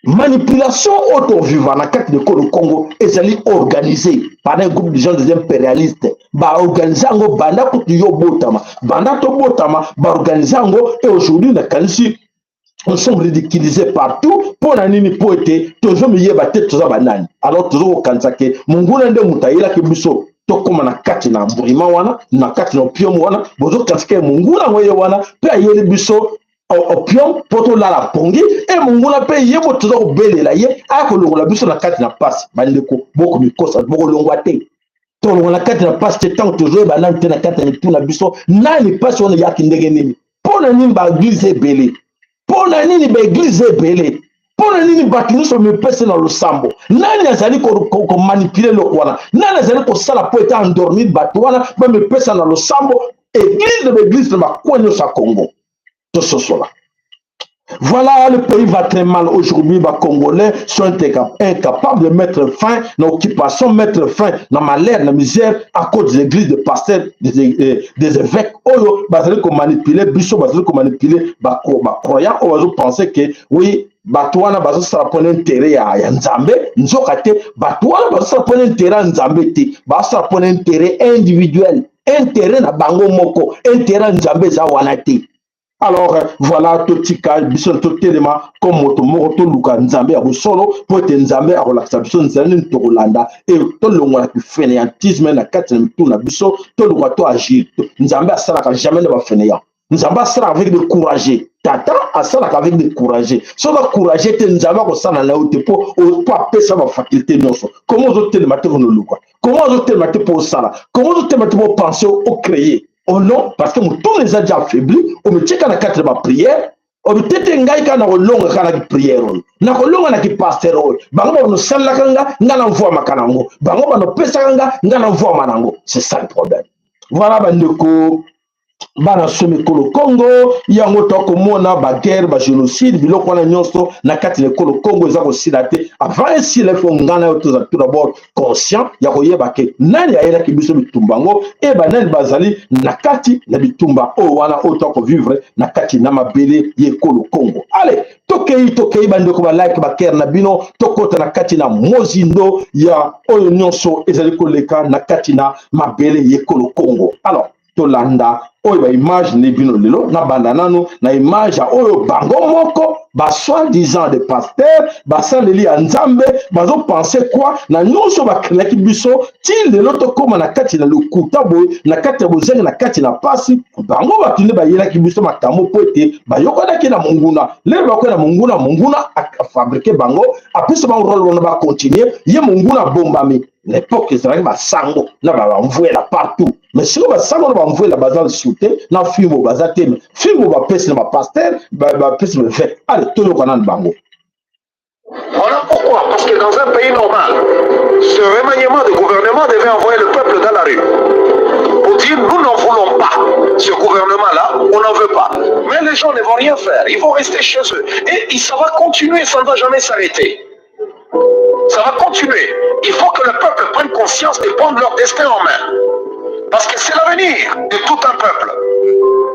Manipulation oyo tovivre na kati na ekolo Congo ezali organisé par un groupe de gens, des impérialistes. Baorganize yango banda kutu yo botama, banda tobotama baorganize yango. Et aujourd'hui nakanisi nous sommes ridiculisés partout. Mpo na nini? Mpo ete tozomiyeba te toza banani. Alors tozokokanisa ke monguna nde moto ayelaki biso tokóma na kati na brima wana, na kati na opium wana. Bozokanisa ke monguna yango ye wana mpe ayeli biso opium mpo tolala pongi. E monguna mpe ye mo toza kobelela ye aya kolongola biso na kati na pasi. Bandeko, bokomikosa, bokolongwa te. Tolongwa na kati na pasi te ntango tozoyeba nani te na kati ya mitu na biso nani, pasi wana eyaki ndenge nini, mpo na nini baéglise ebele, mpo na nini baéglise ebele, mpo na nini bato nyonso mipesi na losambo. Nani azali komanipuler eloko wana? Nani azali kosala mpo ete endormir bato wana bamipesa na losambo, église na baéglise na bacoin nyonso ya Congo? Tososola. Voilà, le pays va très mal aujourd'hui. Les Congolais sont incapables de mettre fin à l'occupation, mettre fin à la malheur, la misère à cause des églises, des pasteurs, des évêques. Oyo, bazali ko manipuler, biso bazali ko manipuler, ba croyants, oyo penser que oui, bato wana bazosala mpona intérêt ya Nzambe. Nzoka te, bato wana bazosala mpona intérêt ya Nzambe te, bazosala mpona intérêt individuel, intérêt na bango moko. Intérêt ya Nzambe eza wana te. Alors voilà, totika biso, totelema comme moto moko, toluka Nzambe ya bosolo, mpo ete Nzambe akolakisa biso nzela nini tokolanda. E tolongolaki fainéantisme na kati na mitu na biso, toluka to agir. Nzambe asalaka jamais na bafainéant. Nzambe asalaka avec de courageux. Tata asalaka avec de courageux. Soki acourage te, Nzambe akosala na yo te, mpo apesa bafaculté nyonso. Comment ozotelema te konoluka? Comment ozotelema te mpo osala? Comment ozotelema te mpo opense, ocréer? Oh non, parce que motuna eza déjà affaibli. Omitieka na kati na baprière, obitete ngai kaka na kolonga kaka na kiprière oyo, na kolonga na kipasteur oyo. Bango banosalelaka nga, nga na mvwamaka nango. Bango banopesaka nga, nga na mvwama nango. C'est ça le problème. Voilà, bandeko bana so mikolo Congo, yango tokomona baguerre, bagénocide, biloko wana nyonso na kati na ekolo Congo eza kosila te. Avant esila, il faut ngai na yo tozala tout d'abord conscient ya koyeba ke nani ayelaki biso bitumba yango, e banani bazali na kati na bitumba oyo wana oyo tokovivre na kati na mabele ya ekolo Congo. Ale tokei, tokei, bandeko, balike bakere na bino. Tokɔta na kati na mozindo ya oyo nyonso ezali koleka na kati na mabele ya ekolo Congo. Alors tolanda oyo baimage nde bino lelo. Nabanda nano na image ya oyo bango moko basoi-disant de pasteur, basaleli ya Nzambe, bazopense kwa na nyonso bakelaki biso ti lelo tokóma na kati na lokuta boye, na kati ya bozenge, na kati na pasi. Bango bato nde bayelaki biso makambo, mpo ete bayokanaki na monguna. Lelo bakoki na monguna, monguna afabriquer bango, apesa bango rôle wana, bacontinue. Ye monguna abombami. L'époque ezalaki basango na bamvwela partout, mais sikoyo basango na bamvwela baza lisusu te, na fimbo baza te. Mais fimbo bapesi na bapasteur, bapesi baévêque. Ale toyoka nani bango. Voilà pourquoi. Parce que dans un pays normal, ce remaniement de gouvernement devait envoyer le peuple dans la rue pour dire: nous n'en voulons pas. Ce gouvernement-là, on n'en veut pas. Mais les gens ne vont rien faire. Ils vont rester chez eux. Et ça va continuer, ça ne va jamais s'arrêter. Ça va continuer. Il faut que le peuple prenne conscience de prendre leur destin en main. Parce que c'est l'avenir de tout un peuple.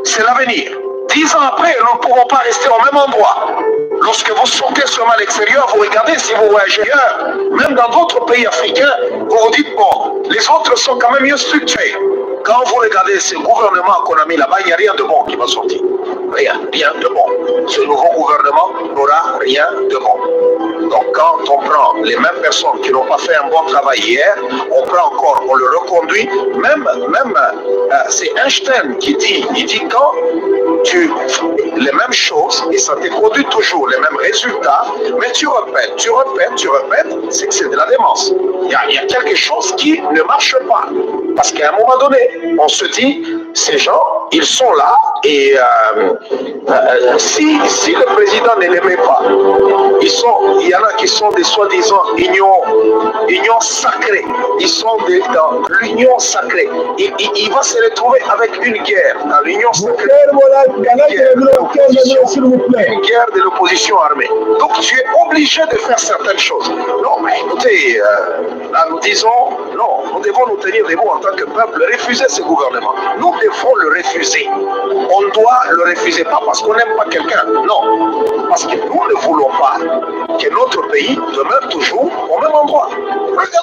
C'est l'avenir. 10 ans après, nous ne pourrons pas rester au même endroit. Lorsque vous sortez seulement à l'extérieur, vous regardez si vous voyagez ailleurs, même dans d'autres pays africains, vous vous dites: bon, les autres sont quand même mieux structurés. Quand vous regardez ce gouvernement qu'on a mis là-bas, il n'y a rien de bon qui va sortir. Rien, rien de bon. Ce nouveau gouvernement n'aura rien de bon. Donc quand on prend les mêmes personnes qui n'ont pas fait un bon travail hier, on prend encore, on le reconduit, même, c'est Einstein qui dit, il dit: quand tu fais les mêmes choses et ça te produit toujours les mêmes résultats, mais tu répètes, tu répètes, tu répètes, c'est que c'est de la démence. Il y a quelque chose qui ne marche pas. Parce qu'à un moment donné, on se dit, ces gens, ils sont là et si le président ne les met pas, il y en a qui sont des soi-disant unions sacrées. Ils sont dans l'union sacrée. Il va se retrouver avec une guerre dans l'union sacrée. Une guerre de l'opposition armée. Donc tu es obligé de faire certaines choses. Non, mais écoutez, là nous disons, non, nous devons nous tenir debout en tant que peuple, refuser ce gouvernement. Nous devons le refuser. On doit le refuser, pas parce qu'on n'aime pas quelqu'un, non. Parce que nous ne voulons pas que notre pays demeure toujours au même endroit.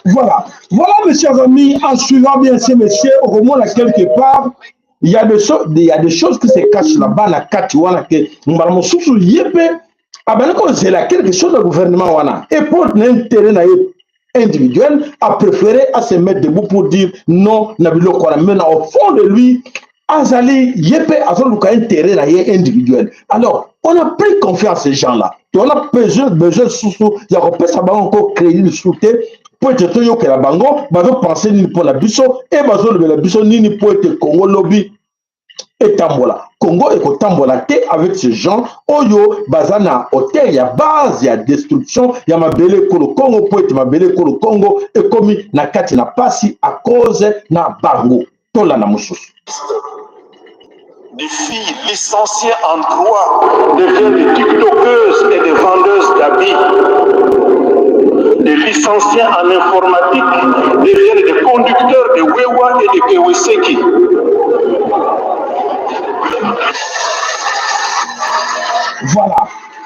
Voilà. Voilà, mes chers amis, en suivant bien ces messieurs, au moins là, quelque part, il y a des choses qui se cachent là-bas, na kati wana, ke mbala mosusu ye mpe abandi kozela quelque chose na gouvernement wana, et pour intérêt na ye individuel, a préféré à se mettre debout pour dire non na biloko wana. Maintenant, au fond de lui, azali ye mpe azoluka intérêt na ye individuel. Alors on a pris confiance ces gens là on a besoin susu ya kopesa bango ko crédit lisusu te, mpo ete toyokela bango bazopense nini mpo na biso e bazolobela biso nini, mpo ete Congo lobi etambola. Congo ekotambola te avec ces gens oyo baza na auteur ya base ya destruction ya mabele ekolo Congo, mpo ete mabele ekolo Congo ekomi na kati na pasi à cause na bango. Tolanda mosusu. Des filles licenciées en droit deviennent des tiktokeuses et des vendeuses d'habits. Des licenciés en informatique deviennent des conducteurs de Wewa et de Keweseki. Voilà.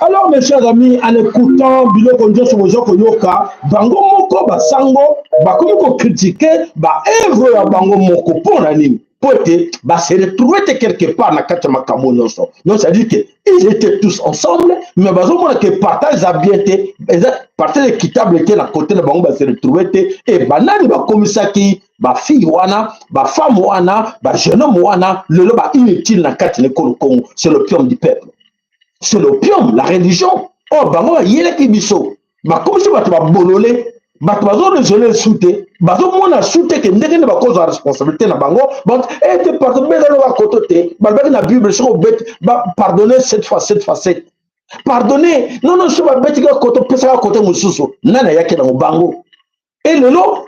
Alors mes chers amis, en écoutant biloko nyonso boza koyoka, bango moko basango bakomi kocritiquer ba œuvre ya bango moko mpo na nini? Mpo ete ba se retrouver te quelque part na kati ya makambo nyonso. Donc c'est à dire que ils étaient tous ensemble, mais bazomona que partage eza bien te, eza partage équitable te na côté na bango, ba se retrouver te. E banani bakomisaki ba fille wana, ba femme wana, ba jeune homme wana lelo ba inutile na kati na ekolo Congo? C'est l'opium du peuple, c'est l'opium, la religion oyo bango bayelaki biso. Bakomisi bato babolole, bato bazoraisonner su te, bazomona su te ke ndenge nde bakozwa responsabilité na bango. Ete pardon, betano bakoto te. Balobaki na Bible, soki obeti, pardonner sept fois sept fois sept. Pardonner, non non, soki babeti kaka koto, opesaka kote mosusu. Nani ayaki nango? Bango. E lelo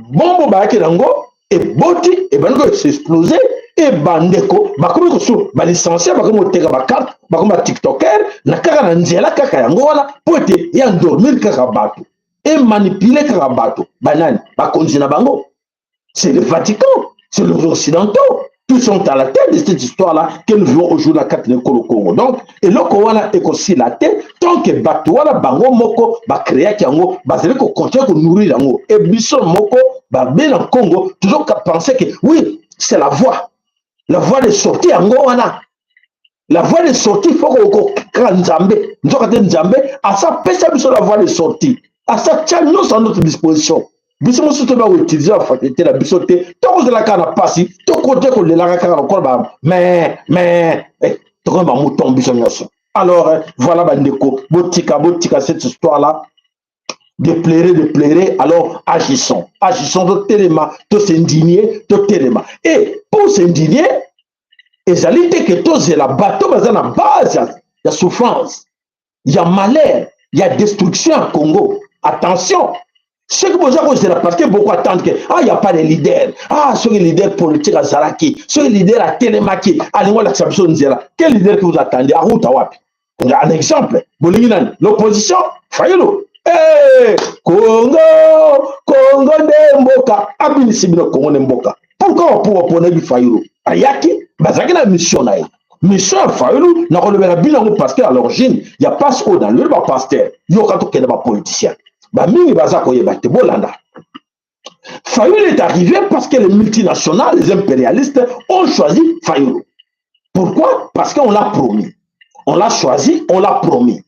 bombo bayaki nango eboti, ebandi koexploser. E bandeko bakomi kosu balicenciés, bakomi koteka bacarte, bakomi batiktoker na kaka na nzela kaka yango wana, mpo ete ya endormir kaka bato, emanipuler kaka bato. Banani? Bakonzi na bango, c'est le Vatican, c'est les Occidentaux. Tous sont à la tête de cette histoire-là que nous vivons aujourd'hui na kati na ekolo Congo. Donc eloko wana ekosila te tant que bato wana bango moko bacréaki yango bazali kocontinuer konourrir yango. E biso moko babe na Congo toujours penser que oui, c'est la voie, la voie de sortie yango wana. La voie de sortie, faut kokaka Nzambe. Nzoka te, Nzambe asapesa biso la voie de sortie, asatia nyonso à notre disposition. Biso mosusu toyeba koutiliser bafaculté na biso te. Tokozala kaka na mpasi, tokote kolelaka kaka lokola ba mais tokomi bamouton biso nyonso. Alors voilà, bandeko, botika, botika cette histoire là de pleurer, de pleurer. Alors agissons, agissons, totelema, tos'indigner, totelema. Et pour s'indigner, ezali te ke tozela bato baza na base ya souffrance, ya malheur, ya destruction ya Congo. Attention, soki boza kozela, parce que beaucoup attendent que ah, y a pas de leader, ah, soki leader politique azalaki, soki leader atelemaki, alingi olakisa biso nzela. Quel leader que vous attendez? Aruta wapi? Un exemple, bolingi nani? L'opposition, Fayulu. Hey, Congo, Congo nde mboka abinisi bino, Congo nde mboka. Pourquoi po baponaki Fayulu? Ayaki, bazalaki na mission na ye. Mission ya Fayulu, nakolobela bino yango, parce que à l'origine ya passe oyo nalobeli bapasteur, yoka, tokende bapoliticien bamingi baza koyeba te. Bolanda, Fayulu est arrivé parce que les multinationales, les impérialistes ont choisi Fayulu. Pourquoi? Parce qu'on l'a promis, on l'a choisi, on l'a promis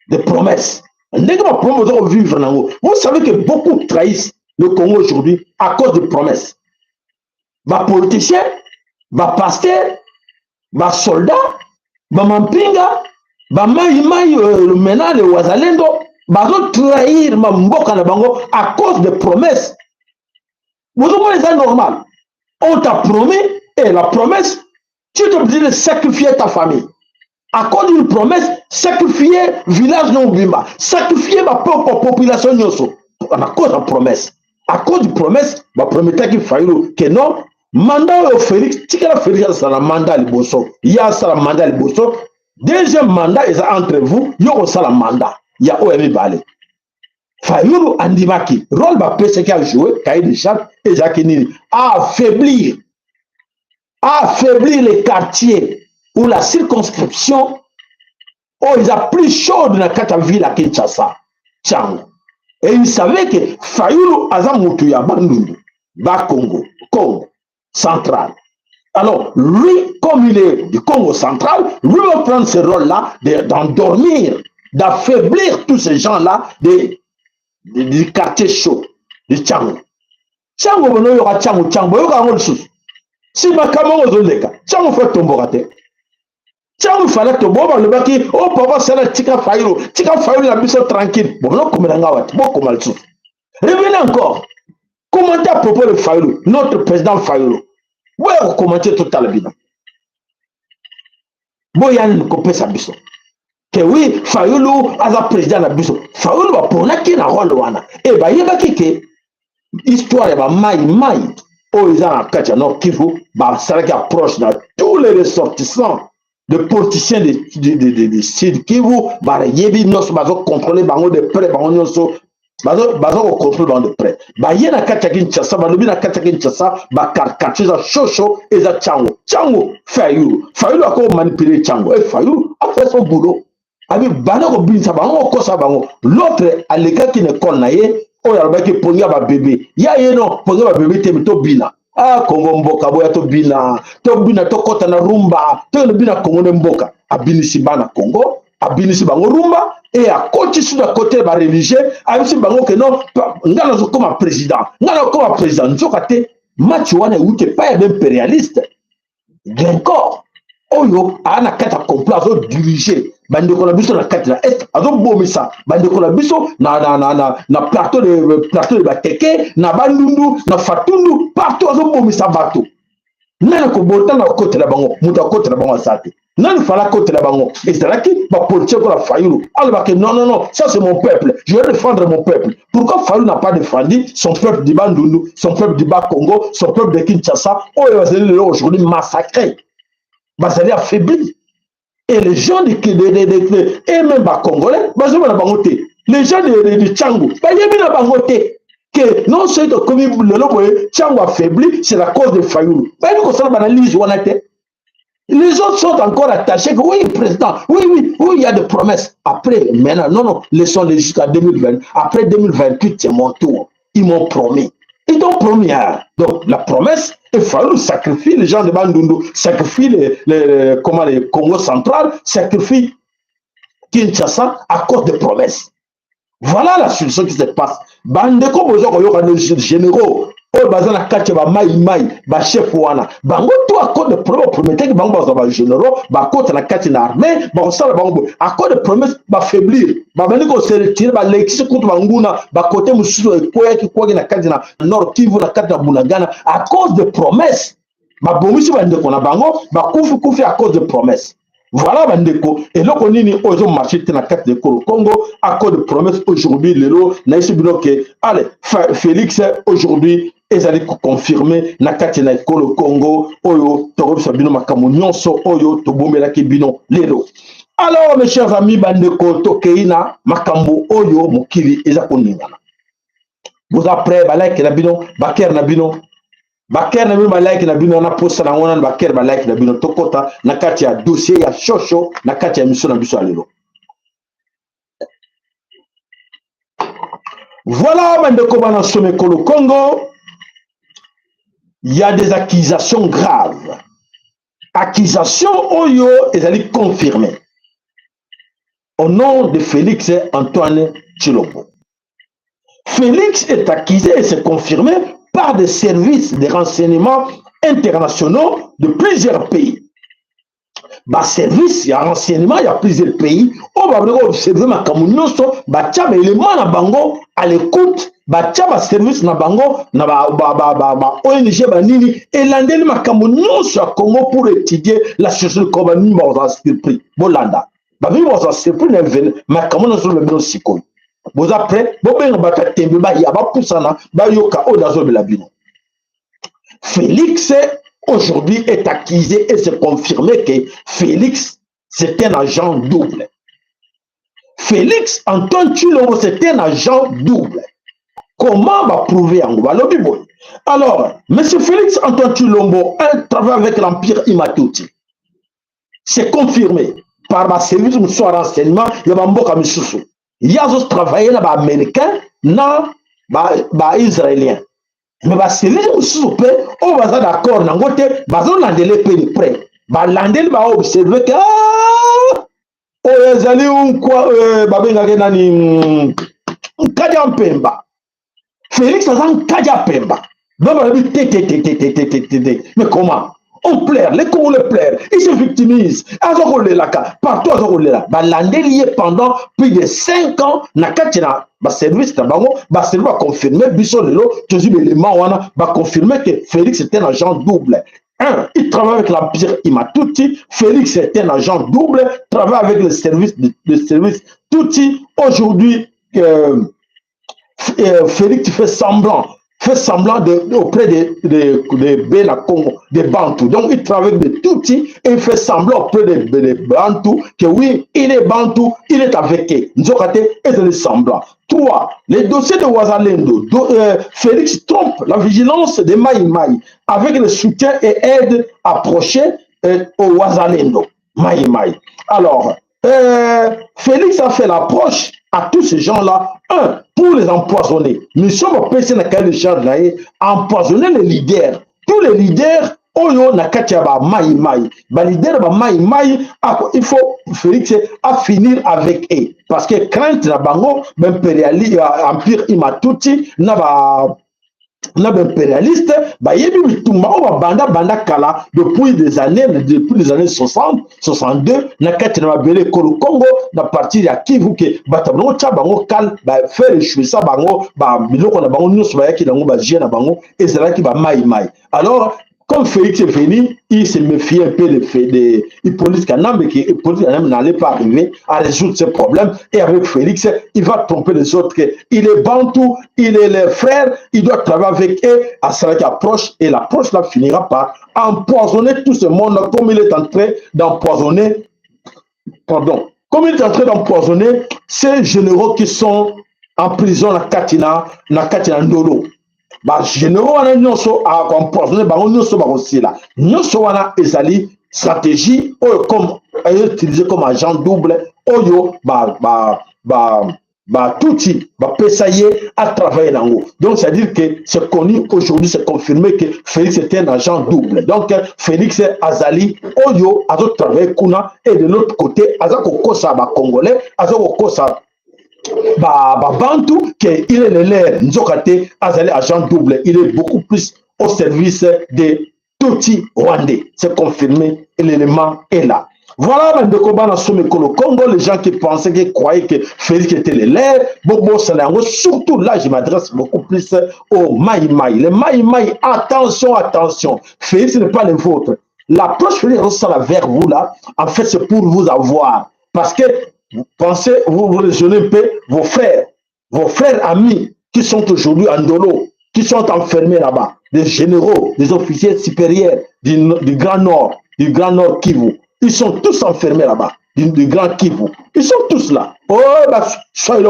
des promesses. Ndenge bapromesse oza kovivre nango, vous savez que beaucoup trahissent le Congo aujourd'hui à cause de promesses. Bapoliticien, bapasteur, basoldat, bamampinga, bamaimai, maintenant le wazalendo, bazotrahir mboka na bango à cause de promesses. Bozomona, eza normal. On t'a promis, et la promesse, tu es obligé de sacrifier ta famille à cause d'une promesse, sacrifier village na mobimba, sacrifier bapeuple, population nyonso na cause ya promesse. À cause du promesse baprometaki Fayulu ke non, mandat oyo Félix, tikala Félix asala mandat liboso, ye asala mandat liboso, deuxième mandat eza entre vous, yo kosala mandat ya oyo ya mibale. Fayulu andimaki rôle bapesaki ajouer. Cahier de charge ezalaki nini? Affaiblir, affaiblir les quartiers ou la circonscription oyo eza plus chaude na kati ya ville ya Kinshasa, Tshangu. Et il savait que Fayulu aza motu ya Bandundu, Bakongo, Congo Central. Alors lui, comme il est du Congo Central, lui va prendre ce rôle là d'endormir, d'affaiblir tous ces gens là du quartier chaud de Tshangu. Tshangu, bonoyoka Tshangu, Tshangu, boyoka yango lisusu. Si makambo yango ozoleka, Tshangu faut tomboka te. Tshangu fala to bo balobaki o papa sala, tika Fayulu, tika Fayulu na biso tranquille. Bonokomela nga wati, bokoma lisusu. Revenez encore, commentez à propos de Fayulu, notre président Fayulu. Boya kocommenter, totala bino. Boya nini kopesa biso ke oui, Fayulu aza président na biso. Fayulu baponaki na rôle wana e bayebaki ke histoire ya bamai mai Oyo eza na kati ya Nord Kivu, basalaki approche na tous les ressortissants de politiciens de Sud Kivu. Bayebi nyonso, bazocontrôle bango de près, bango nyonso baza kocontrôle bango de près. Baye na kati ya Kinshasa, balobi na kati ya Kinshasa, bakartier eza Shosho, eza Tshangu. Tshangu, Fayulu, Fayulu akomanipule Tshangu e Fayulu a fait son boulot. Abi banda kobinisa bango, kokosa bango. L'autre alekaki na ekole na ye oyo alobaki pongi ya babebe ya ye. No, pongi ya babebe te, tobina. Ah, Kongo mboka, boya tobina, tobina, tokɔta na rumba, tokende bina. Kongo nde mboka. Abinisi bana Kongo, abinisi bango rumba e akotisi na kote bareligieux. Ayebisi bango ke non, nga nazokoma président, nga nazokoma président. Nzoka te, match wana ewuti epai ya baimpérialiste Glencore oyo aa na kati ya complot. Azodirige bandeko na biso na kati na Est, azobomisa bandeko na biso na plateau de Bateke, na Bandundu, na Fatundu, partout azobomisa bato. Nani kobota na kokotela bango? Moto akotela bango aza te. Nani fala akotela bango? Ezalaki bapoliticien kola Fayulu. Alobaki: "Non, non, non, ça c'est mon peuple, je vais défendre mon peuple." Pourquoi Fayulu n'a pas défendu son peuple du Bandundu, son peuple du Bas Congo, son peuple de Kinshasa, oyo bazali lelo aujourd'hui massacré, bazali affaibli? Et les gens de et même bacongolais bazomona bango te. Les gens de Tshangu bayebi na bango te que non, soki tokomi lelo boye, Tshangu affaibli, c'est la cause de Fayulu. Bayebi kosala baanalyse wana te. Les autres sont encore attachés que oui, président, oui, oui, oui, il y a des promesses. Après, maintenant, non, non, laissons-les jusqu'à 2020. Après 2028, c'est mon tour. Ils m'ont promis. Ils t'ont promis. Hein. Donc, la promesse, il fallait sacrifier les gens de Bandundu, sacrifier comment, les Congo central, sacrifier Kinshasa à cause des promesses. Voilà la solution qui se passe. Bandeko, bozo koyoka généraux oyo baza na kati ya bamai mai, bachef wana, bango to à cause de promesse prometeki bango, bazwa bagénéraux, bakota na kati na armée, bakosala bango boye. À cause de promesse, bafaiblir, babandi kose retirer, balekisi kutu banguna bakote mosusu ekweyaki kwaki na kati na Nord Kivu, na kati na Bunagana. À cause de promesse, babomisi bandeko na bango, bakufi kufi à cause de promesse. Voilà bandeko, eloko nini oyo ezomarche te na kati ya ekolo Congo à cause de promesse. Aujourd'hui, lelo nayesi bino ke ale Félix aujourd'hui ezali koconfirme na kati na ekolo Congo oyo tokoyebisa bino makambo nyonso oyo tobombelaki bino lelo. Alors, mes chers amis, bandeko, tokei na makambo oyo mokili eza koningana. Boza prêt? Balike na bino, bacœur na bino, bacœur na bino, balike na bino na posa na yango nano. Bacœur, balike na bino. Tokɔta na kati ya dossier ya Shosho na kati ya mission na biso ya lelo. Voilà bandeko bana somekolo Congo, il y a des accusations graves, accusation oyo ezali confirmée au nom de Félix Antoine Tshilombo. Félix est accusé et c'est confirmé par des services de renseignement internationaux de plusieurs pays. Baservice ya renseignement ya plusieurs pays oyo babandi koobserve makambo nyonso, batya baelema na bango à l'écoute, batya baservice na bango na ba ONG banini elandeli makambo nyonso ya Congo pour étudier la situation du Congo. Banini bazala surpris, bolanda, babini bazala surpris na makambo nyonso lobi bino sikoyo. Boza prêt? Bobenga bato ya tembe, baya, bapusana, bayoka oyo nazolobela bino. Félix aujourd'hui est accusé et c'est confirmé que Félix, c'est un agent double. Félix Antoine Tshilombo, c'est un agent double. Comment va prouver yango? Balobi boye. Alors, monsieur Félix Antoine Tshilombo un travaille avec l'empire Hima-Tutsi. C'est confirmé par baservice mosusu ya renseignement ya bamboka misusu. Ye azotravaille na baaméricain, na baisraélien, mais baservice mosusu mpe oyo baza d'accord nango te, bazolandela mpe de près. Balandeli, baobserve ke oyo ezali nkwa babengaki nani, Nkadi ya Mpemba. Félix aza Nkadi ya Pemba. Donc balobi te, te, te, te, te, te, te, te, te. Mais comment on pleure, les Congolais pleurent, ils se victimisent, aza kolelaka partout, aza kolela. Balandeli ye pendant plus de 5 ans na kati na baservice na bango. Baservice baconfirme biso lelo, tozwi belema wana, baconfirme que Félix était un agent double. Un, il travaille avec l'Empire Hima-Tutsi. Félix est un agent double, travaille avec le service de service Tutsi. Aujourd'hui, Félix fait semblant. Fait semblant auprès de Bena Congo, des Bantous. Donc, il travaille avec des Tutsis et il fait semblant auprès des Bantous que oui, il est Bantou, il est avec eux. Nzoka te, est semblant. Trois, les dossiers de Wazalendo, Félix trompe la vigilance de Maï Maï avec le soutien et aide approchée au Wazalendo, Maï Maï. Alors, Félix a fait l'approche à tous ces gens-là, un, pour les empoisonner. Mission bapesi na cahier de charge na ye, empoisonner les leaders. Tous les leaders oyo na kati ya ba Maï Maï, ba leader ba Maï Maï, il faut Félix a finir avec eux. Parce que crainte na bango, impérialisme, empire Hima-Tutsi, na ba na baimpérialiste bayebi bitumba oyo babanda banda kala depuis les années 60, 62, na kati na mabele ekolo Congo, na partir ya Kivu, ke bato bango tia bango kale, bafaire échouer bango, biloko na bango nyonso bayaki nango, bajie na bango ezalaki bamai mai. Alors, comme Félix est venu, il se méfiait un peu de Hippolyte Kanambe, qui Hippolyte Kanambe n'allait pas arriver à résoudre ce problème. Et avec Félix, il va tromper les autres. Il est bantou, il est le frère, il doit travailler avec eux à cela qui approche. Et l'approche là finira par empoisonner tout ce monde, comme il est en train d'empoisonner, pardon, comme il est en train d'empoisonner ces généraux qui sont en prison na Katina Ndolo. Bagénéraux wana nyonso akoempoisonne bango nyonso, bakosila nyonso. Wana ezali stratégie oyo comme utilisé comme agent double oyo batutsi bapesa ye atravaille nango. Donc, c'est à dire que c'est connu aujourd'hui, c'est confirmé que Félix était un agent double. Donc Félix azali oyo azotravaille kuna et de l'autre côté aza kokosa bacongolais, aza kokosa babantu ba que il est le leur. Nzoka te, azali agent double, il est beaucoup plus au service de Tutsi rwandais. C'est confirmé et l'élément est là. Voilà, bandeko bana somekolo Congo, les gens qui pensaient, qui croyaient que Félix était le leur, bon, surtout là, je m'adresse beaucoup plus aux Maï Maï. Les Maï Maï, attention, attention, Félix n'est pas le vôtre. L'approche Félix ressent vers vous là, en fait, c'est pour vous avoir. Parce que vous pensez, vous, vous raisonnez un peu, vos frères amis qui sont aujourd'hui en Ndolo, qui sont enfermés là-bas, des généraux, des officiers supérieurs du Grand Nord, du Grand Nord Kivu, ils sont tous enfermés là-bas, du Grand Kivu. Ils sont tous là. Oh, bah, soyez.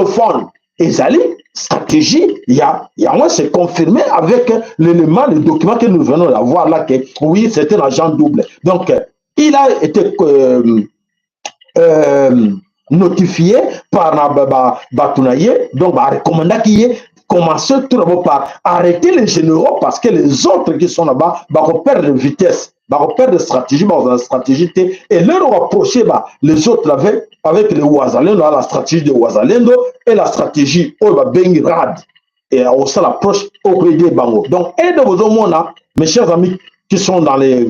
Ezali stratégie, il y a moi, c'est confirmé avec l'élément, le document que nous venons d'avoir là, que oui, c'est un agent double. Donc, il a été notifié par bato na ye, donc barecommandaki ye commencer tout d'abord par arrêter les généraux, parce que les autres qui sont là-bas perdre de vitesse, perdre de stratégie, la stratégie te. Et leur rapprocher, bah, les autres avec les Wazalendo, la stratégie de Wazalendo et la stratégie oyo babengi RAD, et aussi l'approche auprès des bango. Donc aide bozomona, mes chers amis qui sont dans les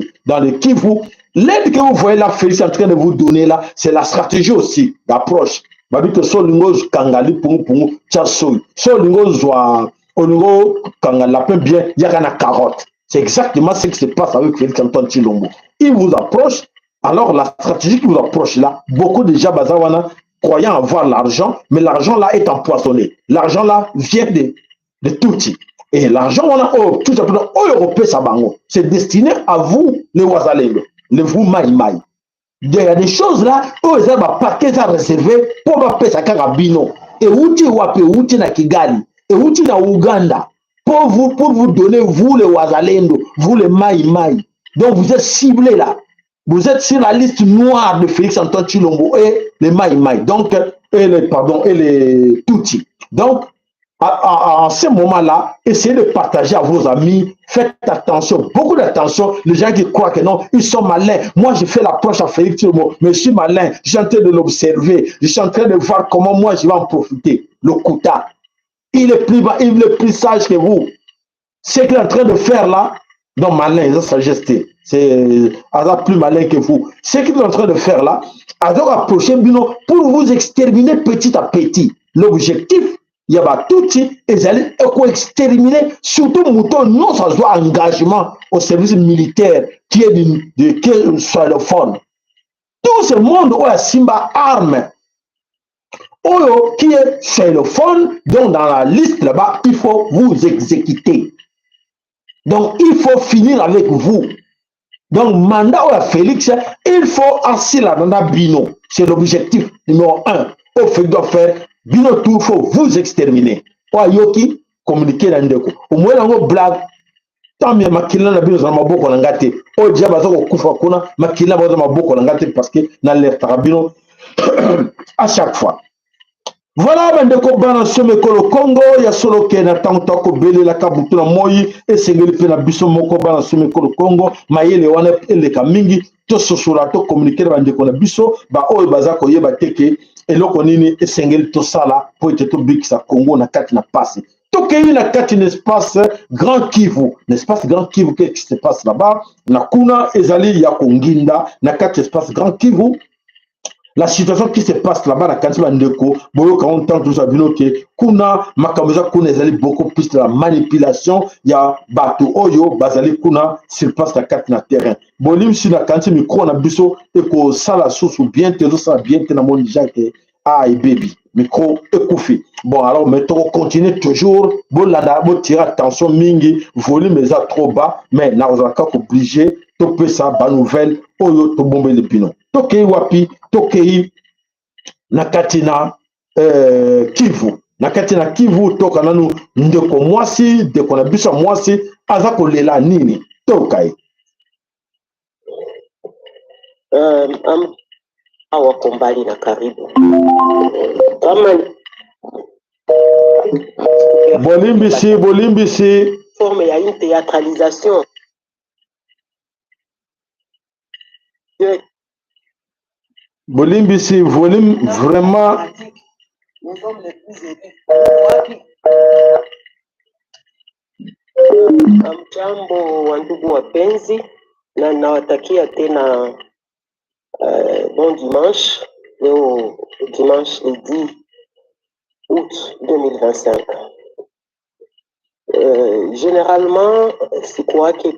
Kivu, l'aide que vous voyez là, Félix en train de vous donner là, c'est la stratégie aussi d'approche. Babi ke so olingi okanga lipungupungu, tia soi. So olingi ozwa, olingi okanga lapin bien, yaka na carotte. C'est exactement ce qui se passe avec Félix Antoine Tshilombo. Il vous approche. Alors la stratégie qui vous approche là, beaucoup déjà baza wana croyant avoir l'argent, mais l'argent là est empoisonné. L'argent là vient de Tutsi et l'argent wana oyo tout simplement oyo opesa bango, c'est destiné à vous les Wazalendo, les vous Maï Maï. Il y a des choses là oyo eza bapaquet, eza réservé mpo bapesa kaka bino. Euti wapi? Euti na Kigali, euti na Uganda, pour vous donner, vous les Wazalendo, vous les Maï Maï. Donc vous êtes ciblés là, vous êtes sur la liste noire de Félix Antoine Tshilombo et les Maï Maï, donc et les, pardon, et les Tutsi. Donc en ce moment-là, essayez de partager à vos amis. Faites attention, beaucoup d'attention. Les gens qui croient que non, ils sont malins. Moi, je fais l'approche à Félix Tshilombo, mais je suis malin. Je suis en train de l'observer. Je suis en train de voir comment moi, je vais en profiter. Le Kouta, il est plus sage que vous. Ce qu'il est en train de faire là, non, malin, ça, sagesse, c'est plus malin que vous. Ce qu'il est en train de faire là, alors approcher bino pour vous exterminer petit à petit. L'objectif ya batutsi ezali ekoexterminer surtout moto nyonso azwa engagement au service militaire qui est qui est swahiliphone. Tout ce monde oyo asimba arme, oyo qui est swahiliphone, donc dans la liste là-bas, il faut vous exécuter. Donc il faut finir avec vous. Donc mandat oyo ya Félix, il faut asilana na bino. C'est l'objectif numéro 1 oyo Félix doit faire. Bino tout, faut vous exterminer. Oyo ayoki communiqué na ndeko omoi yango blague, tant mieux. Makila na bino ezala maboko na nga te. Oyo dia baza kokufa kuna, makila baza maboko na nga te, parce que nalertaka bino à chaque fois. Voilà, bandeko bana somo ekolo Kongo ya solo ke na ntango tokobelelaka butu na moi, esengeli mpe na biso moko bana somo ekolo Kongo mayele wana eleka mingi, tososola, tocommuniquer na bandeko na biso baoyo baza koyeba te ke eloko nini esengeli tosala mpo ete tobikisa Kongo na kati na pasi. Tokei na kati na espace Grand Kivu. Na espace Grand Kivu, qu'est-ce qui se passe là-bas? Na kuna ezali ya konginda. Na kati espace Grand Kivu, la situation qui se passe là-bas, na kanisi bandeko boyoka ngo ntango tozwa bino ke kuna makambo eza kuna ezali beaucoup plus de la manipulation ya bato oyo bazali kuna sur place na kati na terrain. Bolimisi, na kanisi micro na biso ekosala susu bien te, ezosala bien te. Namoni déjà ke a ebebi, micro ekufi. Bon, alors, mais tokocontinue toujours. Bolanda, botire attention mingi, volume eza trop bas, mais nakozala kaka obligé topesa banouvelle oyo tobombeli bino. Tokei wapi? Tokei na kati na Kivu. Na kati na Kivu, toka nanu ndeko mwasi, ndeko na biso ya mwasi aza kolela nini? Toyoka ye. Wako mbali na karibu kama Bolimbisi, bolimbisi. Forme ya une théâtralisation. Bolimbisi, volume vraiment. Nous sommes les plus élus. Mjambo wa ndugu wapenzi, na nawatakia tena bon dimanche. Leo dimanche le 10 août 2025. Généralement sikuwake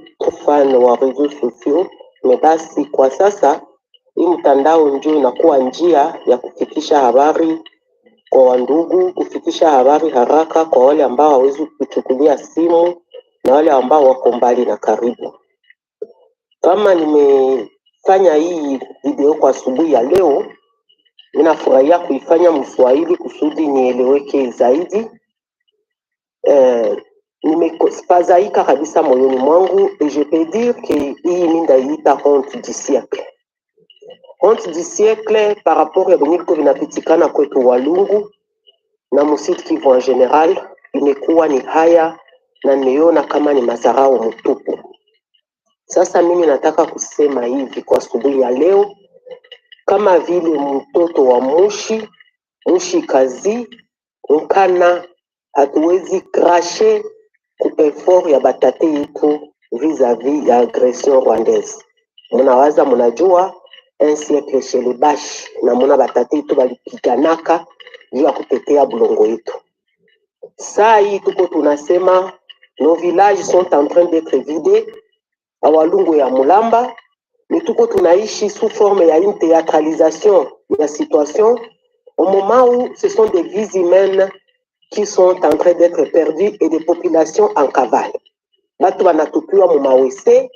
fan wa réseaux sociaux, mais basi kwa sasa hii mtandao ndio inakuwa njia ya kufikisha habari kwa wandugu, kufikisha habari haraka kwa wale ambao hawezi kuchukulia simu na wale ambao wako mbali na karibu. Kama nimefanya hii video kwa asubuhi ya leo, ninafurahia kuifanya Mswahili kusudi nieleweke zaidi. Nimefadhaika kabisa moyoni mwangu et je peux dire que hii mi ndaiita honte du siècle. Honte du siècle par rapport ya venye viko vinapitikana kwetu Walungu na mu Sud Kivu en général, imekuwa ni haya na nimeiona kama ni madharau mtupu. Sasa mimi nataka kusema hivi kwa asubuhi ya leo, kama vile mtoto wa mushi mushi kazi nkana, hatuwezi cracher ku effort ya batate yetu vis-à-vis ya agression rwandaise. Munawaza munajua un siècle chez les Bashi na muna batate yetu balipiganaka juu ya kutetea bulongo yetu. Saa hii tuko tunasema nos villages sont en train d'être vidés Awalungu ya Mulamba, ni tuko tunaishi sous forme ya une théâtralisation ya situation au moment où ce sont des vies humaines qui sont en train d'être perdues et des populations en cavale. Batu banatupiwa mu mawese,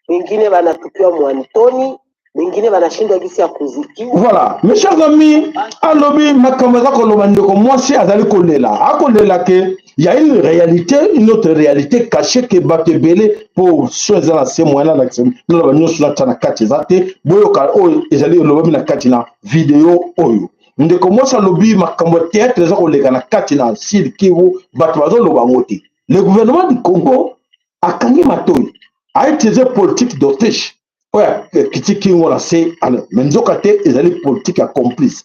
wengine banatupiwa mu Antoni, wengine banashindwa gisi ya kuzikiwa. Voilà, mes chers amis, alobi makambo eza koloba. Ndeko mwasi azali kolela, akolela ke y a une réalité, une autre réalité cachée ke bato ebele po so eza na se moyen nalakisa naloba nyonso natia na kati eza te. Boyoka oyo ezali elobami na kati na video oyo. Ndeko mwasi alobi makambo ya théâtre eza koleka na kati na Sud Kivu, bato bazoloba yango te. Le gouvernement du Congo akangi matoi, autiliser politique d'Autriche oyo akiti kingo na se, mais nzoka te ezali politique ya complice.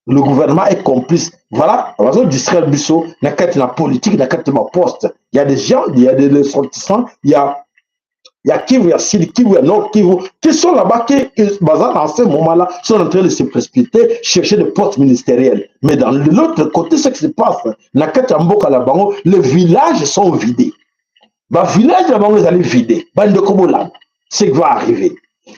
Le gouvernement est complice. Voilà, bazodistraire biso na kati na politique, na kati na baposte. Il y a des gens, il y a des ressortissants, il y a Kivu, il y a Sud Kivu, il y a Nord Kivu, qui sont là-bas, qui, dans ce moment-là, sont en train de se précipiter, chercher des postes ministériels. Mais dans l'autre côté, ce qui se passe, na kati ya mboka na bango, les villages sont vidés. Ba village na bango ezali vidé. Bandeko bolanda, ce qui va arriver.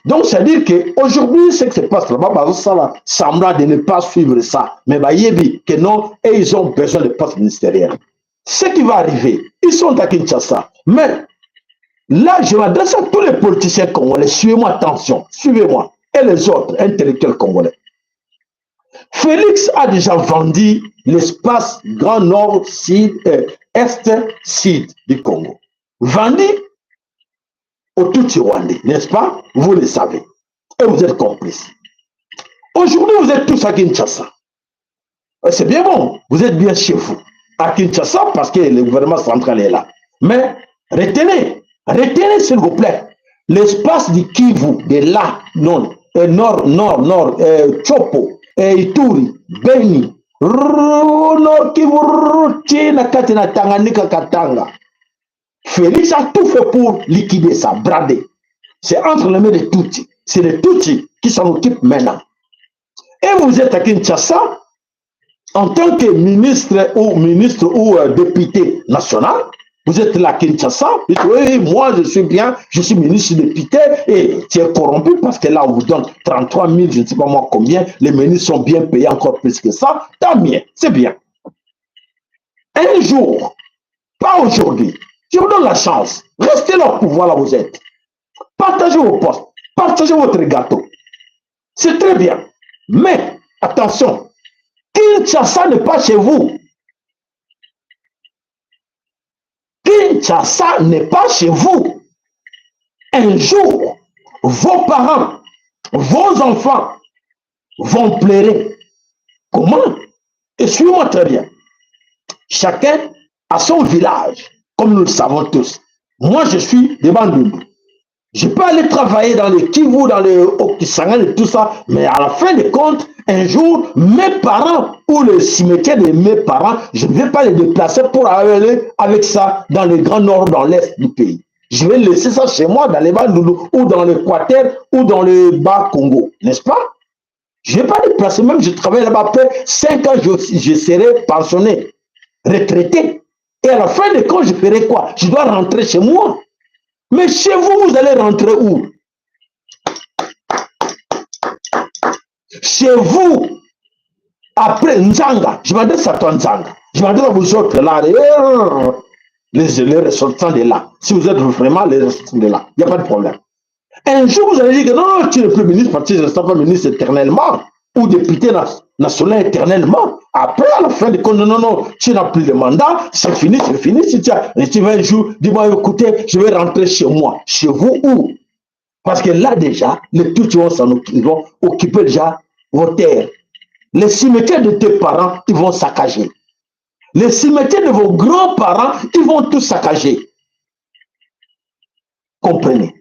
Donc, c'est-à-dire qu'aujourd'hui, ce qui se passe là-bas, bah, ça, semblant de ne pas suivre ça. Mais bah, que non, et ils ont besoin de postes ministériels. Ce qui va arriver, ils sont à Kinshasa. Mais Là, je m'adresse à tous les politiciens congolais. Suivez-moi, attention, suivez-moi. Et les autres intellectuels congolais. Félix a déjà vendu l'espace Grand Nord, Sud, Est, Sud du Congo. Vendu au Tutsi rwandais, n'est-ce pas? Vous le savez. Et vous êtes complices. Aujourd'hui, vous êtes tous à Kinshasa. C'est bien bon, vous êtes bien chez vous. À Kinshasa, parce que le gouvernement central est là. Mais retenez, retenez s'il vous plaît, l'espace du Kivu, de là, non, nord, nord, nord, Tshopo, Ituri, Beni, Nord Kivu, Tina, Katina, Tanganyika, Katanga. Félix a tout fait pour liquider ça, brader. C'est entre les mains de Tutsi. C'est les Tutsis qui s'en occupent maintenant. Et vous êtes à Kinshasa, en tant que ministre ou député national, vous êtes là à Kinshasa, vous dites, oui, moi je suis bien, je suis ministre député, et tu es corrompu parce que là on vous donne 33 000, je ne sais pas moi combien, les ministres sont bien payés encore plus que ça, tant mieux, c'est bien. Un jour, pas aujourd'hui, je vous donne la chance, restez là au pouvoir là où vous êtes, partagez vos postes, partagez votre gâteau, c'est très bien, mais attention, Kinshasa n'est pas chez vous. Kinshasa n'est pas chez vous. Un jour, vos parents, vos enfants vont pleurer. Comment? Et suivez-moi très bien. Chacun a son village, comme nous le savons tous. Moi, je suis de Bandundu. Je peux aller travailler dans le Kivu, dans le Okisangani et tout ça, mais à la fin des comptes, un jour, mes parents ou le cimetière de mes parents, je ne vais pas les déplacer pour aller avec ça dans le Grand Nord, dans l'Est du pays. Je vais laisser ça chez moi, dans les Bandundu, ou dans l'Équateur, ou dans le Bas-Congo, n'est-ce pas? Je ne vais pas déplacer, même je travaille là-bas après 5 ans, je serai pensionné, retraité. Et à la fin des comptes, je ferai quoi? Je dois rentrer chez moi. Mais chez vous, vous allez rentrer où? Chez vous, après Nzanga, je m'adresse à toi Nzanga, je m'adresse à vous autres là, les ressortissants de là. Si vous êtes vraiment les ressortissants de là, il n'y a pas de problème. Un jour, vous allez dire que non, non, tu n'es plus ministre, parce que je ne serai pas ministre éternellement, ou député national éternellement. Après, à la fin des comptes, non, non, non, tu n'as plus de mandat, c'est fini, c'est fini. Si tu as, et tu vas un jour, dis-moi, écoutez, je vais rentrer chez moi. Chez vous où? Parce que là, déjà, les Tutsis vont s'en occuper, ils vont occuper déjà vos terres. Les cimetières de tes parents, ils vont saccager. Les cimetières de vos grands-parents, ils vont tout saccager. Comprenez.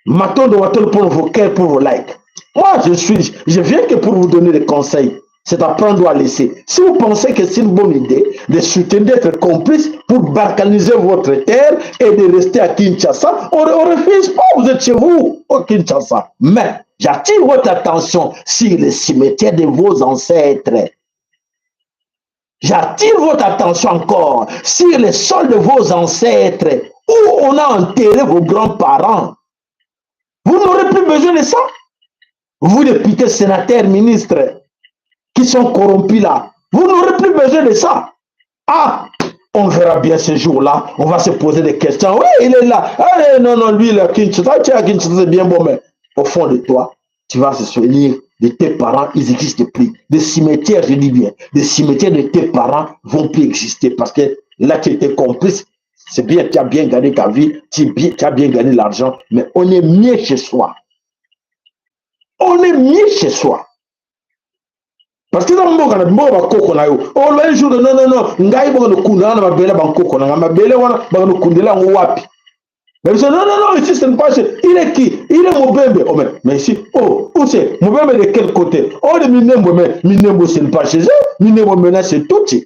Matondo Watolo pour vos cœurs, pour vos likes. Moi, je viens que pour vous donner des conseils. C'est à prendre ou à laisser. Si vous pensez que c'est une bonne idée de soutenir, d'être complice pour balkaniser votre terre et de rester à Kinshasa, on ne refuse pas, vous êtes chez vous au Kinshasa. Mais j'attire votre attention sur les cimetières de vos ancêtres. J'attire votre attention encore sur les sols de vos ancêtres où on a enterré vos grands-parents. Vous n'aurez plus besoin de ça. Vous, députés, sénateurs, ministres, qui sont corrompus là, vous n'aurez plus besoin de ça. Ah, on verra bien ce jour-là, on va se poser des questions. Oui, il est là. Allez, non, non, lui, il est à Kinshasa. Tu es à Kinshasa, c'est bien bon, mais au fond de toi, tu vas se souvenir de tes parents, ils n'existent plus. Des cimetières, je dis bien, des cimetières de tes parents ne vont plus exister parce que là, tu étais complice. C'est bien, tu as bien gagné ta vie, tu as bien gagné l'argent, mais on est mieux chez soi. On est mieux chez soi. Parce que dans le monde, on a oh, un jour, non, non, non, ngai boko no kunda na mabele ba nkoko na mabele wana ba no kundela ngo wapi. Mais non, non, non, ici ce n'est pas chez. Il est qui? Il est Mobembe. Oh, mais ici, oh, où c'est? Mobembe de quel côté? Oh, de Minembo, mais Minembo, ce n'est pas chez eux. Minembo, maintenant, c'est Tutsi.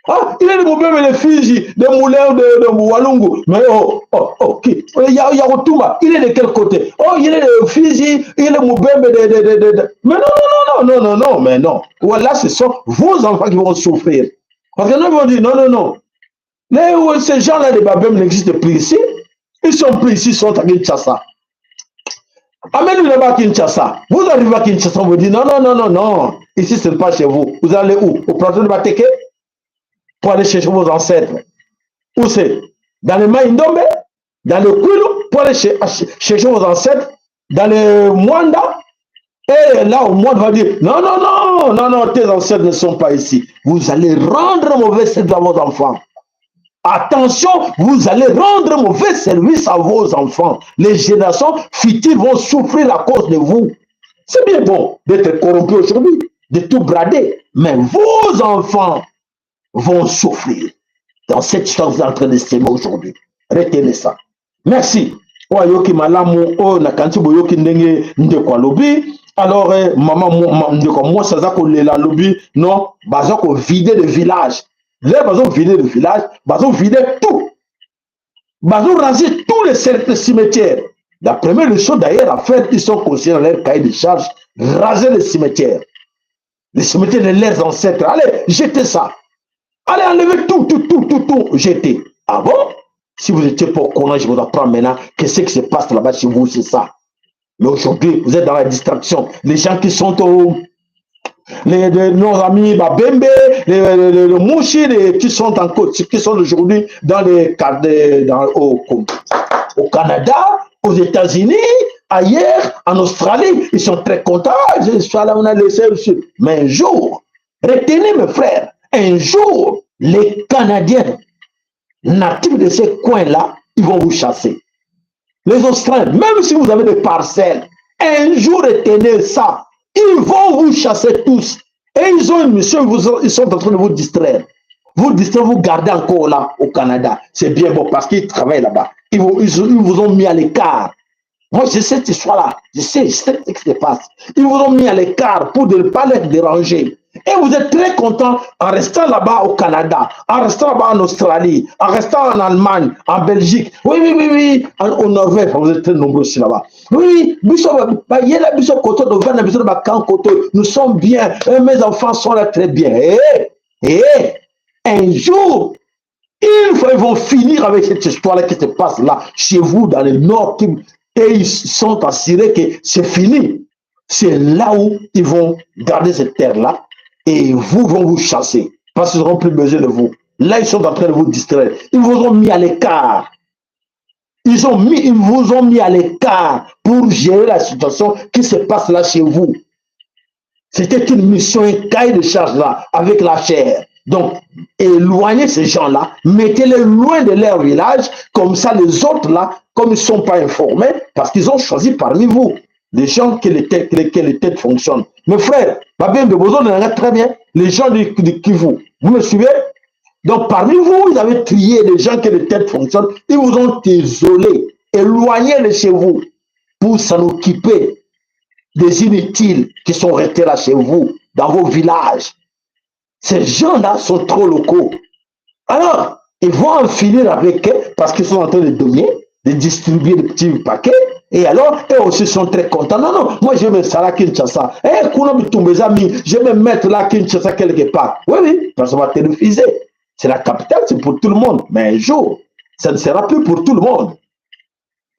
Ah, il est de Mobembe de Fiji, de Moulin, de Walungu. Mais oh, oh, oh, qui? Il y a Rotouma. Il est de quel côté? Oh, il est de Fiji, il est Mobembe de. Mais non, non, non, non, non, non, mais non. Voilà, ce sont vos enfants qui vont souffrir. Parce que nous vont dire, non, non, non. Mais ces gens-là de Babembe n'existent plus ici. Ils sont plus ici, ils sont à Kinshasa. Amène-nous là-bas à Kinshasa. Vous arrivez à Kinshasa, on vous dit, non, non, non, non, non. Ici, ce n'est pas chez vous. Vous allez où? Au plateau de Bateke? Pour aller chercher vos ancêtres. Où c'est? Dans le Maïndombe? Dans le Kwilu? pour aller chercher vos ancêtres dans le Mwanda. Et là, au monde va dire, non, non, non, non, non, tes ancêtres ne sont pas ici. Vous allez rendre mauvais service à vos enfants. Attention, vous allez rendre mauvais service à vos enfants. Les générations futures vont souffrir à cause de vous. C'est bien bon d'être corrompu aujourd'hui, de tout brader, mais vos enfants vont souffrir dans cette histoire que vous êtes en train de semer aujourd'hui. Retenez ça. Merci. Oyo ayoki malamu, oyo nakanisi boyoki ndenge ndeko alobi. Alors eh, mama ndeko mwasi aza kolela, alobi non, baza kovider le village. L'heure bazovider le village, bazovider tout, bazoraser tous les cercles cimetières. La première chose d'ailleurs à faire, ils sont considérés dans leur cahier de charge, raser les cimetières, les cimetières de leurs ancêtres. Allez, jetez ça. Allez, enlevez tout, tout, tout, tout, tout, jetez. Ah bon? Si vous étiez pas au courant, je vous apprends maintenant que ce qui se passe là-bas chez vous, c'est ça. Mais aujourd'hui, vous êtes dans la distraction. Les gens qui sont au, les, nos amis Babembe, les Mouchi, qui sont en côte, qui sont aujourd'hui dans les, dans, au Canada, aux États-Unis, ailleurs, en Australie, ils sont très contents. Je suis là, on a laissé aussi. Mais un jour, retenez mes frères, un jour, les Canadiens natifs de ces coins-là, ils vont vous chasser. Les Australiens, même si vous avez des parcelles, un jour, retenez ça, ils vont vous chasser tous. Et ils ont une mission, ils sont en train de vous distraire. Vous distraire, vous gardez encore là au Canada. C'est bien bon parce qu'ils travaillent là-bas. Ils vous ont mis à l'écart. Moi, je sais cette histoire-là. Je sais ce qui se passe. Ils vous ont mis à l'écart pour ne pas les déranger. Et vous êtes très content en restant là-bas au Canada, en restant là-bas en Australie, en restant en Allemagne, en Belgique. Oui, au Norvège, vous êtes très nombreux aussi là-bas. Oui, biso, ba, yela biso koto, de biso, ba, kan koto, nous sommes bien, et mes enfants sont là très bien. Et un jour, ils vont finir avec cette histoire-là qui se passe là, chez vous, dans le Nord, et ils sont assurés que c'est fini. C'est là où ils vont garder cette terre-là et vous vont vous chasser parce qu'ils n'auront plus besoin de vous. Là, ils sont en train de vous distraire. Ils vous ont mis à l'écart. Ils vous ont mis à l'écart pour gérer la situation qui se passe là chez vous. C'était une mission, un cahier de charge là, avec la chair. Donc, éloignez ces gens-là, mettez-les loin de leur village, comme ça les autres là, comme ils ne sont pas informés, parce qu'ils ont choisi parmi vous des gens que les têtes fonctionnent. Mes frères, Babembe, très bien, les gens du Kivu, vous me suivez? Donc, parmi vous, ils avaient trié les gens que les têtes fonctionnent, ils vous ont isolé, éloigné de chez vous, pour s'en occuper des inutiles qui sont restés là chez vous, dans vos villages. Ces gens-là sont trop locaux. Alors, ils vont en finir avec eux parce qu'ils sont en train de donner, de distribuer des petits paquets. Et alors, eux aussi sont très contents. Non, non, moi je me à Kinshasa. Eh, mes amis, je vais me mettre là Kinshasa quelque part. Oui, parce qu'on va te refuser. C'est la capitale, c'est pour tout le monde. Mais un jour, ça ne sera plus pour tout le monde.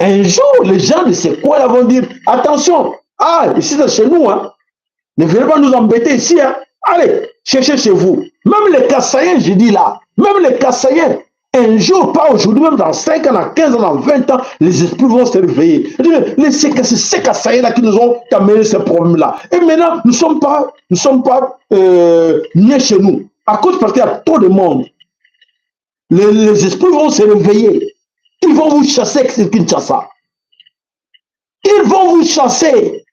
Un jour, les gens de ces coins-là vont dire, attention, ah, ici c'est chez nous, hein. Ne venez pas nous embêter ici, hein. Allez, cherchez chez vous. Même les Kassaïens, je dis là, même les Kassaïens, un jour, pas aujourd'hui, même dans 5 ans, dans 15 ans, dans 20 ans, les esprits vont se réveiller. Les ces Kassaïens-là qui nous ont amené ce problème-là. Et maintenant, nous ne sommes pas mieux chez nous. À cause parce qu'il y a trop de monde. Les esprits vont se réveiller. Ils vont vous chasser, Kinshasa. Ils vont vous chasser.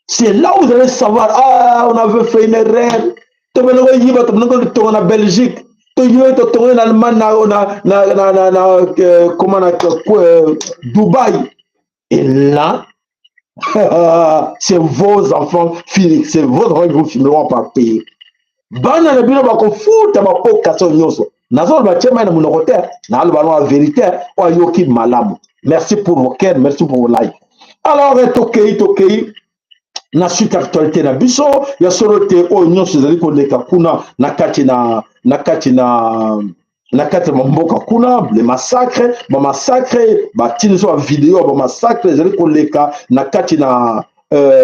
C'est là où vous allez savoir, ah, on avait fait une erreur. En Belgique, en Allemagne, na, comment, na, Dubaï. Et là, c'est vos enfants, c'est vos enfants qui vous finiront par payer. Bana na bino bakofuta bapokaso nyonso. Nazoloba tie mai na monoko te, naloba no la vérité. Oyo ayoki malamu. Merci pour vos cœurs, merci pour vos likes. Alors tokei na suite actualité na biso ya solo te. Oyo nyonso ezali koleka kuna na kati ya mboka kuna, les massacres, bamassacre, batindi so bavideo ya bamassacre ezali koleka na kati na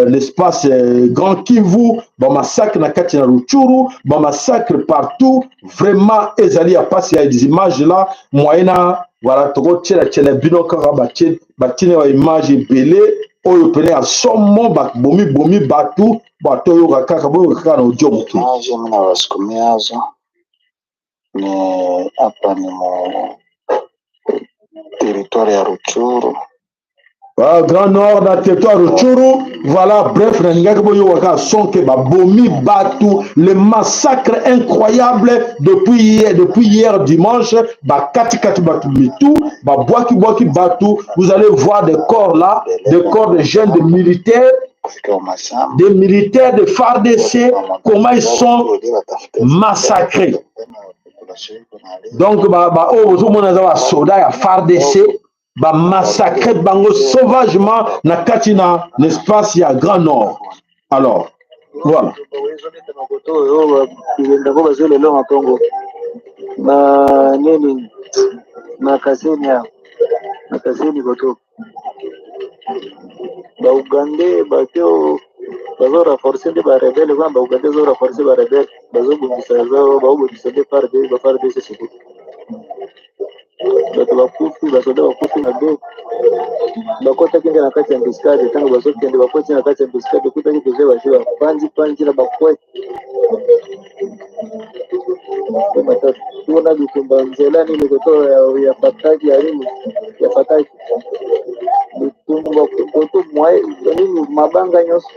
l'espace Grand Kivu, bamassacre na kati na Rutshuru, bamassacre partout. Vraiment ezali ya pasi ya des images là moyen na Voilà, tokotiela-tiela bino kaka batie ba image ebele oyo pene ya somo, babomi bomi bato. Batoyoka kaka, boyoka kaka na audio moke. Image mimi nawasukumiazo ni hapa ni mu territoire ya Rutshuru. Ah, Grand Nord, na territoire Rutshuru. Voilà, bref, nalingaki boyoka kaka son ke babomi bato, le massacre incroyable depuis hier dimanche. Bakatikati bato mitu, babwaki-bwaki bato. Vous allez voir des corps là, des corps de jeunes, de militaires, kufika mashamba des militaires de FARDC, comment ils sont massacrés. Donc oyo bozomona eza basoda ya FARDC, bamassacre bango sauvagement na kati na espace ya Grand Nord. Alors voilà. Ezobeta koto oyo bilendako bazolela matongo na nini na kaseni ya na kaseni koto baugande bato bazo renforcer nde barebelles kuna. Baugande bazo renforcer barebelles, bazobundisa, baobundisa nde FARDC, baFARDC. Sikoyo bato bakufi, basoda bakufi mabe. Bakotaki nde na kati ya embuscade. Ntango bazokende, bakoti na kati ya embuscade, ekutaki deja basi bapanzi panzi na bakwe kuna bitumba nzela nini koto ya Fataki ya nini ya Fataki bitumba koto mwaye nini mabanga nyonso,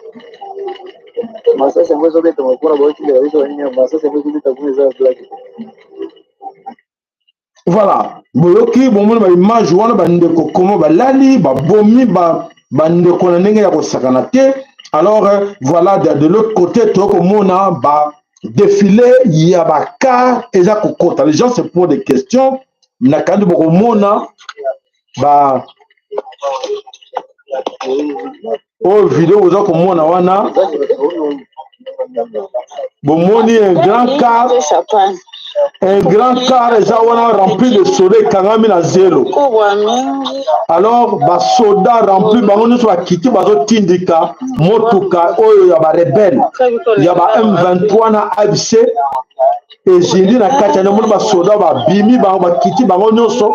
masasi yango ezobetama kuna. Baotindela biso banini, masasi yango ezobeta kuna, eza blague. Voilà, boyoki, bomoni baimage wana, bandeko, komo balali babomi bandeko na ndenge ya kosakana te. Alors voilà, de l'autre côté tokomona ba défilé ya bacar eza kokota. Les gens se posent des questions. Na kandi bokomona ba oyo video boza komona wana, bomoni un grand car, un grand car eza wana rempli de soda, ekangami na zelo. Alors basoda rempli, bango nyonso bakiti, bazotindika motuka oyo ya barebelles ya ba M23 na AFC ezindi na kati ya ndenge. Basoda babimi, bango bakiti, bango nyonso,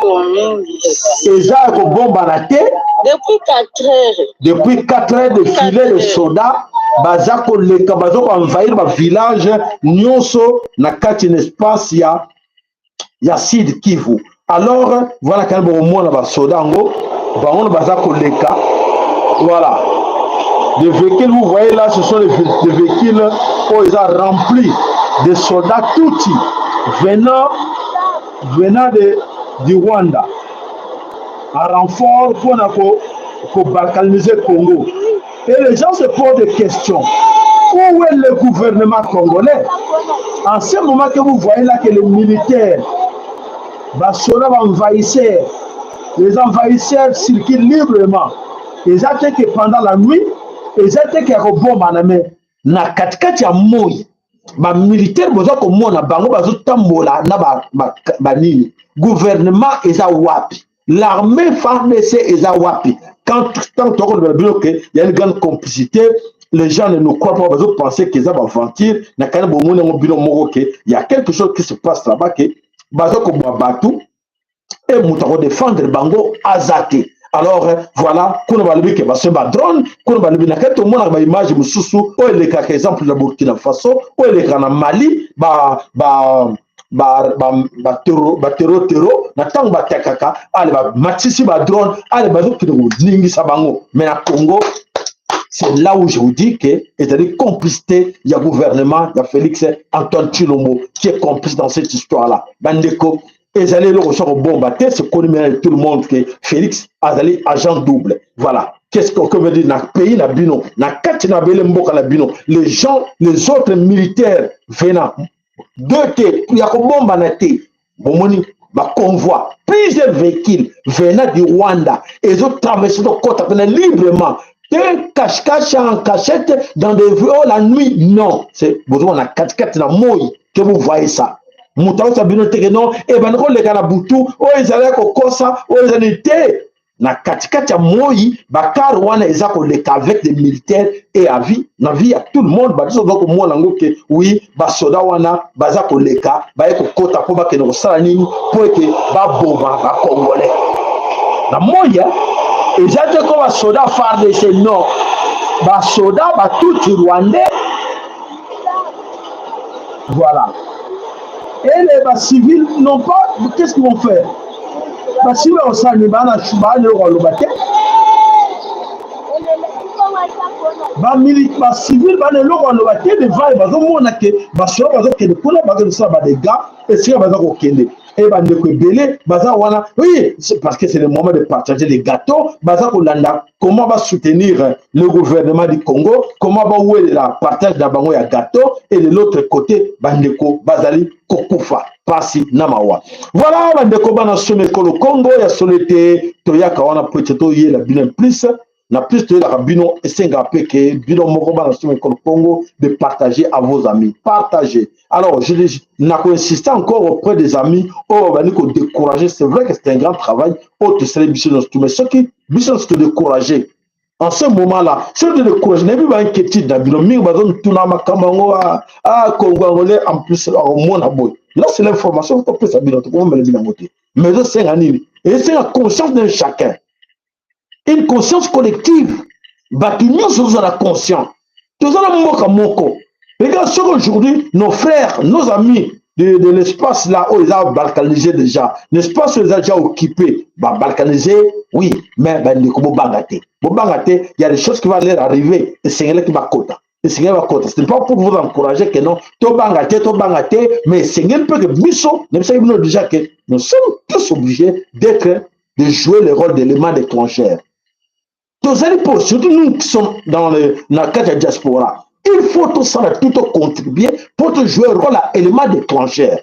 eza ya kobombana te. Depuis 4 heures. Depuis 4 heures, défilé de soda baza koleka, baza koenvahir bavillage nyonso na kati na espace ya Sud Kivu. Alors voilà, kani bokomona basoda yango, bango na baza koleka. Voilà, des véhicules, vous voyez là, ce sont des véhicules oyo eza remplis de soldats tutsi venant du Rwanda en renfort mpona kobalkaniser Congo. Et les gens se posent des questions: où est le gouvernement congolais en ce moment que vous voyez là que les militaires, basoda baenvahisseurs, les envahisseurs circulent librement? Eza te ke pendant la nuit, eza te ke ya kobombana, mais na katikati ya moi, bamilitaire boza komona bango bazotambola na banini. Gouvernement eza wapi? L'armée FARDC eza wapi? Quand tant tokolobela bino ke ya une grande complicité, les gens ne nous croient pas, bazopenser ke eza baventure. Na kani bomoni yango bino moko ke ya quelque chose qui se passe là-bas, ke baza kobwa bato e moto akodefendre bango aza te. Alors voilà, kuna balobi ke basombi badrone, kuna balobi na kati tomonaka baimage mosusu oyo elekaka, exemple na Burkina Faso, oyo elekaka na Mali, ba ba baterotero na ntango batakaka ale bamatisi badrone ale bazokende koningisa bango. Mais na Congo, c'est là où je vous dis que ezali complicité ya gouvernement ya Félix Antoine Tshilombo qui est complice dans cette histoire là. Bandeko, ezali eloko so kobomba te, c'est connu maintenant de tout le monde que Félix azali agent double. Voilà, qu'est-ce qu'on veut dire? Na pays na bino, na kati na bele mboka na bino, les gens, les autres militaires venant deux te ya kobombana te, bomoni baconvoi, plusieurs véhicules venant du Rwanda ezotraverse, tokɔta mpena librement te, cache-cache, en cachette, dans des oh, la nuit, non, c'est bozomona na katikati na moi que vous voyez ça. Moto akosa bino teke non, ebandi koleka na butu oyo ezali ya kokosa, oyo ezali te. Na katikati ya moi, bacar wana eza koleka avec des militaires et à vie na vie ya tout le monde. Bato baza komona yango ke oui, basoda wana baza koleka, baye kokota mpo bakende kosala nini? Mpo ete baboma bacongolais na moi. Eza te ko basoda FARDC, non, basoda batutsi rwandais, voilà. Et les bacivils n'ont pas, qu'est-ce qu'ils vont faire? Bacivils bakosala nini? Bana bana eloko aloba te. Bacivils bana eloko aloba te devant. Bazomona ke basoda bazokende kuna, bakende kosala badégâts esika baza kokende. E bandeko ebele baza wana, oui, parce que c'est le moment de partager les gâteaux. Baza kolanda comment basoutenir le gouvernement du Congo, comment bawelela partage na bango ya gâteau. Et de l'autre côté, bandeko bazali kokufa, pasi na mawa. Voilà, bandeko bana somi ekolo Congo, ya solo ete toyaka wana po ete toyela bino plus na plus. Toyelaka bino, esengaka mpe ke bino moko bana somi ekolo Congo de partager à vos amis, partager. Alors je nakoinsiste encore auprès des amis oyo bandi kodécourager. C'est vrai que c'est un grand travail oyo tosali biso nyonso tu, mais soki biso nyonso todécourager en ce moment là, soki todécourager, nayebi bainquiétude na bino mingi. Bazotuna makambo yango, ah, Congo angolais en plus akomona boye. Là, c'est l'information topesa bino, tokomomela bino yango te. Mais ezosenga nini? Ezosenga conscience d'un chacun, une conscience collective. Bato nyonso tozala conscient, toza na mboka moko. Regarde, soki aujourd'hui nos frères, nos amis de l'espace là oyo eza balkanisé déjà, l'espace oyo eza déjà occupé, babalkanisé, oui, mais bandeko, bobanga te, bobanga te. Il y a des choses qui vont leur arriver. Esengelaki bakota, esengeli bakota. Ce n'est pas pour vous encourager que non, tobanga te, tobanga te, mais esengeli mpe ke biso nayebisaki bino déjà que nous sommes tous obligés d'être de jouer le rôle d'élément déclencheur. Tozali mpo surtout nous qui sommes na kati ya diaspora, il faut tosala tout, tocontribuer mpo tojouer rôle ya élément déclencheur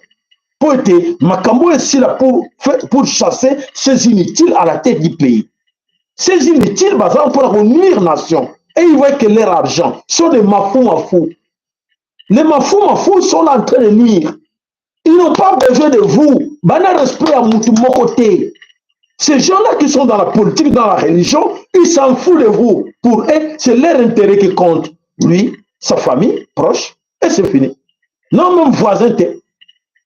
mpo ete makambo oyo esila, pour chasser ces inutiles à la tête du pays. Ces inutiles baza mpona konuire nation et ils voient que leur argent sont des mafou mafou. Les mafou mafou sont là en train de nuire. Ils n'ont pas besoin de vous. Bana respect ya mutu moko te. Ces gens-là qui sont dans la politique, dans la religion, ils s'en foutent de vous. Pour eux, c'est leur intérêt qui compte. Lui, sa famille proche, et c'est fini. Non, même voisin,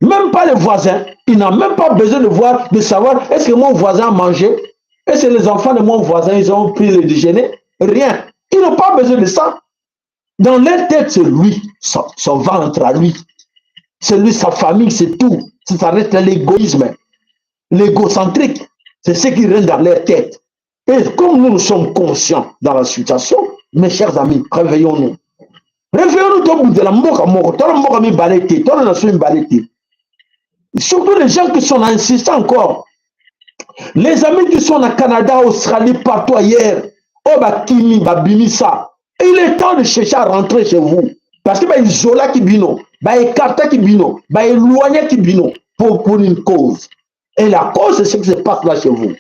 même pas les voisins. Il n'a même pas besoin de voir, de savoir, est-ce que mon voisin a mangé? Est-ce que les enfants de mon voisin, ils ont pris le déjeuner? Rien. Ils n'ont pas besoin de ça. Dans leur tête, c'est lui, son ventre à lui. C'est lui, sa famille, c'est tout. Ça reste l'égoïsme, l'égocentrique. C'est ce qui règne dans leur tête. Et comme nous, nous sommes conscients dans la situation, mes chers amis, réveillons-nous. Réveillons-nous, tobundela mboka moko, tala mboka mibale te, tala nation mibale te. Surtout les gens qui sont insistants encore. Les amis qui sont au Canada, Australie, partout ailleurs, oyo bakimi, babimisa. Il est temps de chercher à rentrer chez vous. Parce que bah, isolaki bino, bah, écartaki bino, bah, éloignaki bino pour une cause. Et la cause, c'est ce qui se passe là chez vous.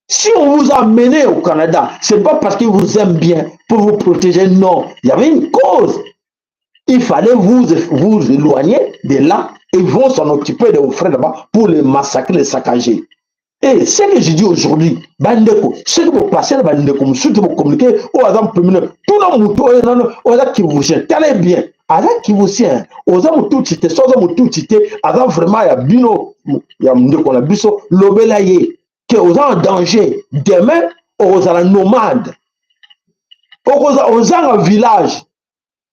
Si on vous a amené au Canada, c'est pas parce qu'ils vous aiment bien pour vous protéger, non. Il y avait une cause. Il fallait vous éloigner de là et ils vont s'en occuper de vos frères là-bas pour les massacrer, les saccager. Et ce que je dis aujourd'hui, bandeko, ce que vous passez, bandeko, surtout vous communiquez, au hasard, tout le monde, oyo aza kivusien, tala bien, aza kivusien, oza motutsi te, so oza motutsi te, aza vraiment ya bino, ya ndeko na biso, lobela ye, ke oza en danger, demain, okozala nomade, okozala ozanga village,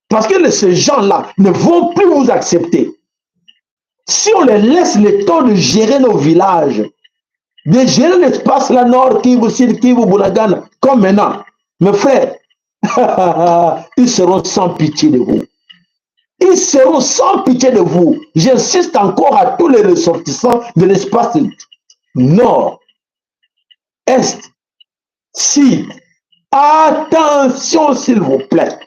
parce que ces gens-là ne vont plus vous accepter. Si on les laisse le temps de gérer nos villages, de gérer l'espace là, Nord Kivu, Sud Kivu, Bunagana, comme maintenant, mes frères, ils seront sans pitié de vous. Ils seront sans pitié de vous. J'insiste encore à tous les ressortissants de l'espace nord, est, sud. Attention, s'il vous plaît.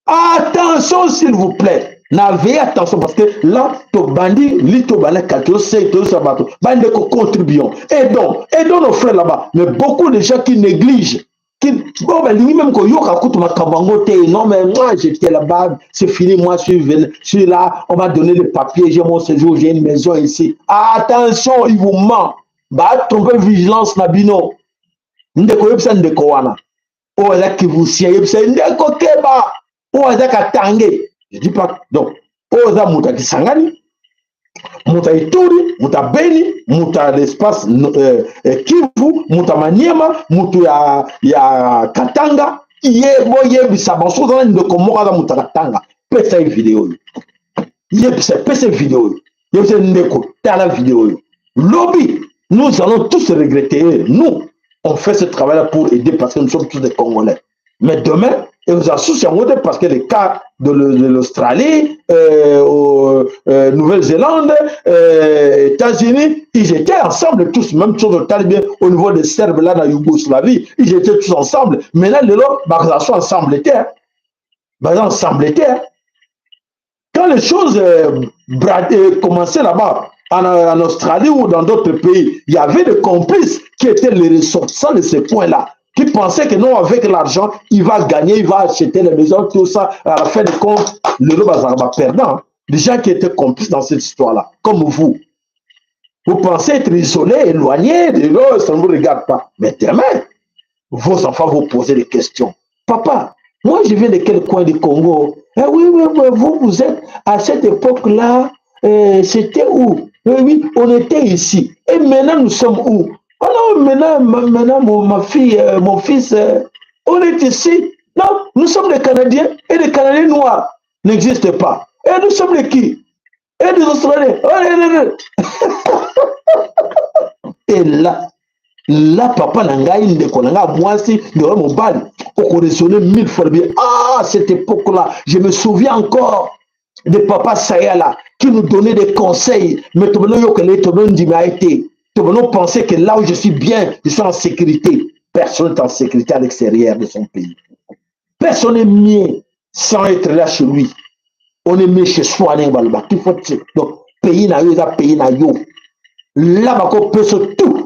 Attention, s'il vous plaît. N'avez attention parce que là, tobandi, li tobanda, to sabato, bandeko, contribuons. Aidons, aidons nos frères là-bas. Mais beaucoup de gens qui négligent, qui, bon, ben, lui même koyoka kutu makambo yango te. Non, mais moi, j'étais là-bas, c'est fini, moi, je suis là, on m'a donné le papier, j'ai mon séjour, j'ai une maison ici. Attention, il vous ment. Batrompe vigilance na bino. Ndeko, yebisa ndeko wana oyo aza kivusien, yebisa ye: ndeko, keba. Oyo aza katange, je dis pas. Donc oyo aza moto ya Kisangani, moto ya Ituri, moto ya Beni, moto ya l'espace Kivu, moto ya Maniema, moto ya Katanga, ye boyebisa bango. Soki oza na ndeko moko aza moto ya Katanga, pesa ye video oyo, yebisa, pesa ye video oyo, yebisa ndeko: tala video oyo. Lobi nous allons tous regretter. Nous, on fait ce travail là pour aider parce que nous sommes tous des Congolais, mais demain et vous yango te, parce que le cas de l'Australie, Nouvelle-Zélande, États-Unis, ils étaient ensemble tous, même chose bien au niveau des Serbes là dans la Yougoslavie, ils étaient tous ensemble. Maintenant, lelo, bah, ensemble était, hein. Bah, ensemble était, hein. Quand les choses commençaient là-bas, en Australie ou dans d'autres pays, il y avait des complices qui étaient les ressortissants de ces points-là, qui pensaient que non, avec l'argent, il va gagner, il va acheter les maisons, tout ça. À la fin du compte, le va perdant. Les gens qui étaient complices dans cette histoire-là, comme vous. Vous pensez être isolé, éloigné, de l'autre, ça ne vous regarde pas. Mais demain, vos enfants vont poser des questions. Papa, moi je viens de quel coin du Congo? Eh oui, vous, vous êtes à cette époque-là, c'était où? Oui, on était ici. Et maintenant, nous sommes où? Oh non, maintenant, ma fille, mon fils, on est ici. Non, nous sommes des Canadiens et les Canadiens noirs n'existent pas. Et nous sommes les qui? Et des Australiens. Et là, là, papa na ngai, ndeko na ngai mwasi, ndeko mobali, okoraisonner mille fois bien. Ah, cette époque-là, je me souviens encore de papa Sayala qui nous donnait des conseils. Mais tout le monde tout le monde pensait que là où je suis bien, je suis en sécurité. Personne n'est en sécurité à l'extérieur de son pays. Personne n'est mieux sans être là chez lui. On est mieux chez soi. Donc, pays na yo, pays na yo. Là, bakopesa tout.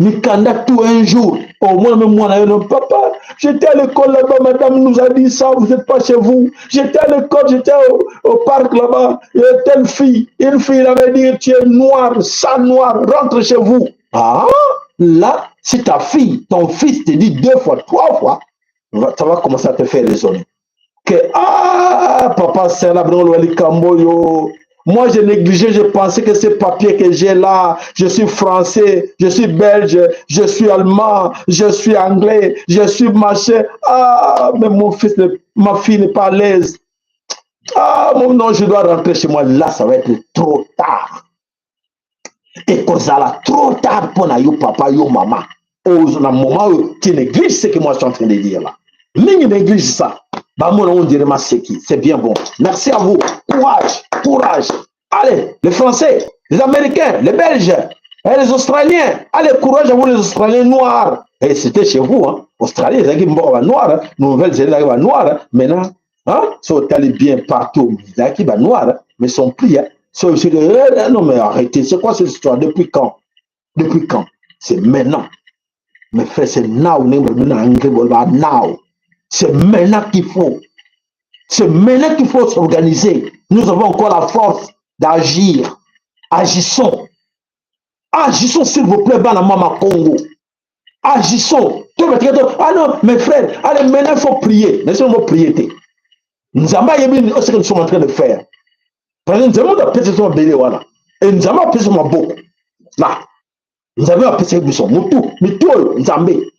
Mikanda tout un jour. Au moins, même moi, non, papa, j'étais à l'école là-bas, madame nous a dit ça, vous n'êtes pas chez vous. J'étais à l'école, j'étais au parc là-bas, il y a telle fille, une fille, elle avait dit, tu es noir, sang noir, rentre chez vous. Ah, là, si ta fille, ton fils te dit deux fois, trois fois, ça va commencer à te faire raisonner. Que, ah, papa, c'est là, yo. Moi, j'ai négligé, je pensais que ces papiers que j'ai là, je suis français, je suis belge, je suis allemand, je suis anglais, je suis machin. Ah, mais mon fils, ma fille n'est pas à l'aise. Ah, mon non, je dois rentrer chez moi. Là, ça va être trop tard. Et quand ça va trop tard pour yo papa, yo maman. Au moment où tu négliges ce que moi je suis en train de dire là. Mingi néglige ça. Bah, moi, on dirait maseki. C'est bien bon. Merci à vous. Courage, courage. Allez, les Français, les Américains, les Belges, et les Australiens. Allez, courage à vous, les Australiens noirs. Et c'était chez vous, hein. Australie, ils ont noir, hein. Nouvelle-Zélande, noir. Hein. Maintenant, hein, sont allés bien partout. Ils ont noir, hein. Mais ils sont pris, hein. Sont, non, mais arrêtez. C'est quoi cette histoire? Depuis quand? Depuis quand? C'est maintenant. Mais frère, c'est now. Now. C'est maintenant qu'il faut. C'est maintenant qu'il faut s'organiser. Nous avons encore la force d'agir. Agissons. Agissons, s'il vous plaît, bana mama Congo. Agissons. Ah non, mes frères, allez, maintenant il faut prier. Laissez-moi prier. Nzambe ayebi ce que nous sommes en train de faire. Parce que Nzambe apesi biso mabele wana. Et Nzambe apesi maboko. Là. Nzambe apesi biso mutu, mitu oyo Nzambe.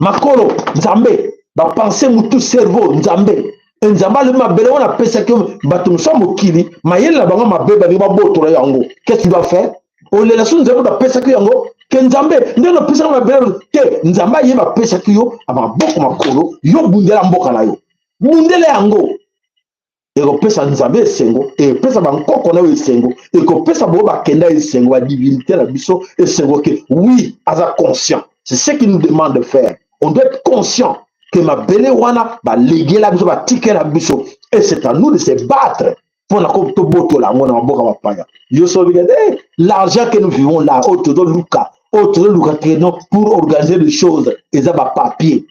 Makolo Nzambe. Bapense mutu, cerveau Nzambe. Nzambe alobi mabele wana apesaki bato mosusu ya mokili, mayele na bango mabe, balingi babotola yango. Qu'est-ce que tu dois faire? Olela so Nzambe apesaki yango ke Nzambe ndenge opesaki mabele te. Nzambe ayeba apesaki yo maboko, makolo, yo bundela mboka na yo, bundela yango. Ekopesa Nzambe esengo, ekopesa bankoko na yo esengo, ekopesa bango bakenda esengo, badivinité na biso esengo ke oui, aza conscient. C'est ce qu'il nous demande de faire. On doit être conscient que mabele wana balegela biso, batikela biso, et c'est à nous de se battre mpona tobotola yango na maboka bapaya. Yo so obika eh, l'argent que nous vivons là, oyo tozoluka, oyo tozoluka te non pour organiser des choses, eza bapapier,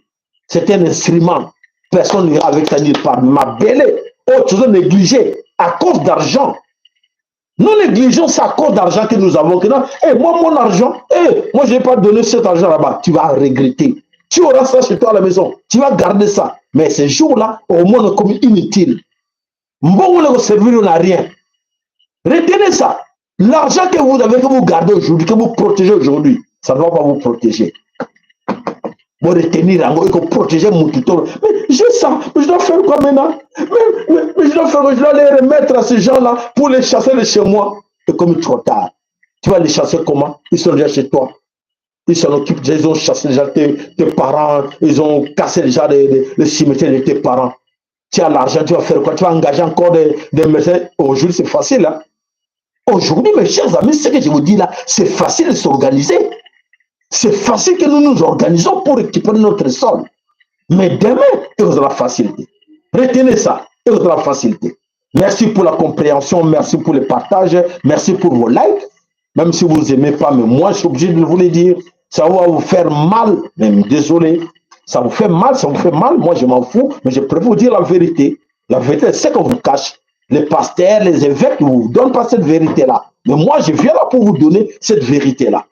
c'est un instrument. Personne n'ira avec ça nulle part. Mabele oyo tozo négliger à cause d'argent. Nous négligeons ça à cause d'argent que nous avons. Que non, hey, moi, mon argent, hey, moi, je n'ai pas donné cet argent là-bas. Tu vas regretter. Tu auras ça chez toi à la maison. Tu vas garder ça. Mais ces jours-là, au moins, comme inutile. Bon, on ne servir n'a rien. Retenez ça. L'argent que vous avez, que vous gardez aujourd'hui, que vous protégez aujourd'hui, ça ne va pas vous protéger. Vous retenir yango et protéger mon tuto. Mais je sens, mais je dois faire quoi maintenant mais, mais, mais je dois faire quoi Je dois les remettre à ces gens-là pour les chasser de chez moi. C'est comme trop tard. Tu vas les chasser comment Ils sont déjà chez toi. Ils s'en occupent déjà, ils ont chassé déjà tes, tes parents, ils ont cassé déjà le cimetière de tes parents. Tu as l'argent, tu vas faire quoi Tu vas engager encore des, des médecins. Aujourd'hui, c'est facile. Hein? Aujourd'hui, mes chers amis, ce que je vous dis là, c'est facile de s'organiser. C'est facile que nous nous organisons pour récupérer notre sol. Mais demain, vous la facilité. Retenez ça, vous la facilité. Merci pour la compréhension, merci pour le partage, merci pour vos likes. Même si vous n'aimez pas, mais moi, je suis obligé de vous le dire. Ça va vous faire mal, même désolé. Ça vous fait mal, ça vous fait mal. Moi, je m'en fous, mais je préfère vous dire la vérité. La vérité, c'est qu'on vous cache. Les pasteurs, les évêques ne vous donnent pas cette vérité-là. Mais moi, je viens là pour vous donner cette vérité-là.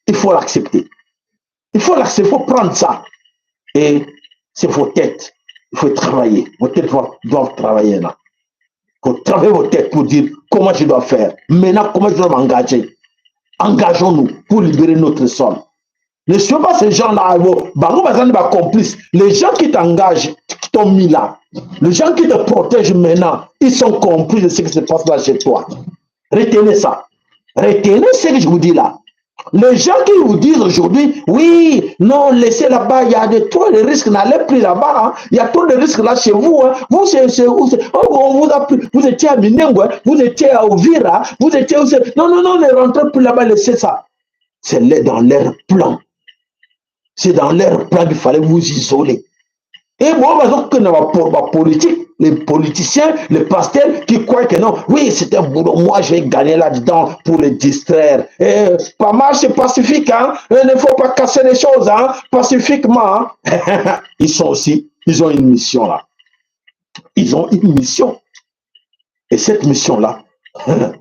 Il faut l'accepter. Il faut l'accepter, il faut prendre ça. Et c'est vos têtes. Il faut travailler. Vos têtes doivent, doivent travailler là. Il faut travailler vos têtes pour dire comment je dois faire. Maintenant, comment je dois m'engager. Engageons-nous pour libérer notre sol. Ne suivez pas ces gens-là. Bango bazali ba complices. Les gens qui t'engagent, qui t'ont mis là, les gens qui te protègent maintenant, ils sont complices de ce qui se passe là chez toi. Retenez ça. Retenez ce que je vous dis là. Les gens qui vous disent aujourd'hui, oui, non, laissez là-bas, il y a de, trop de risques, n'allez plus là-bas, hein. Il y a trop de risques là chez vous. Hein. Vous, c'est, oh, on vous a pris, vous étiez à Minembwe, hein. vous étiez à Uvira, vous étiez où Non, non, non, ne rentrez plus là-bas, laissez ça. C'est dans leur plan. C'est dans leur plan qu'il fallait vous isoler. Et moi, par politique, les politiciens, les pasteurs qui croient que non, oui, c'est un boulot, moi je vais gagner là-dedans pour les distraire. Et pas mal, c'est pacifique, hein. Il ne faut pas casser les choses, hein, pacifiquement. Hein. Ils sont aussi, ils ont une mission là. Ils ont une mission. Et cette mission-là,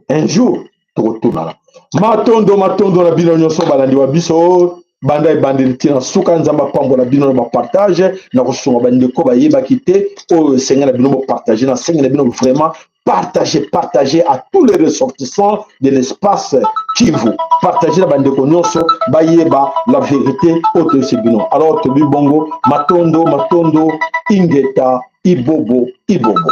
un jour, tokotunana. Matondo, matondo na bino nyonso balandi wa biso banda ebandeli ti na suka nzambe apambola bino na bapartage na kosunga bandeko bayebaki te oyo esengi na bino bopartage na sengi na bino vraiment partager partager à tous les ressortissants de l'espace Kivu partager na bandeko nyonso bayeba la vérité oyo toyesi bino alors tobi bongo matondo matondo ingeta ibobo ibobo.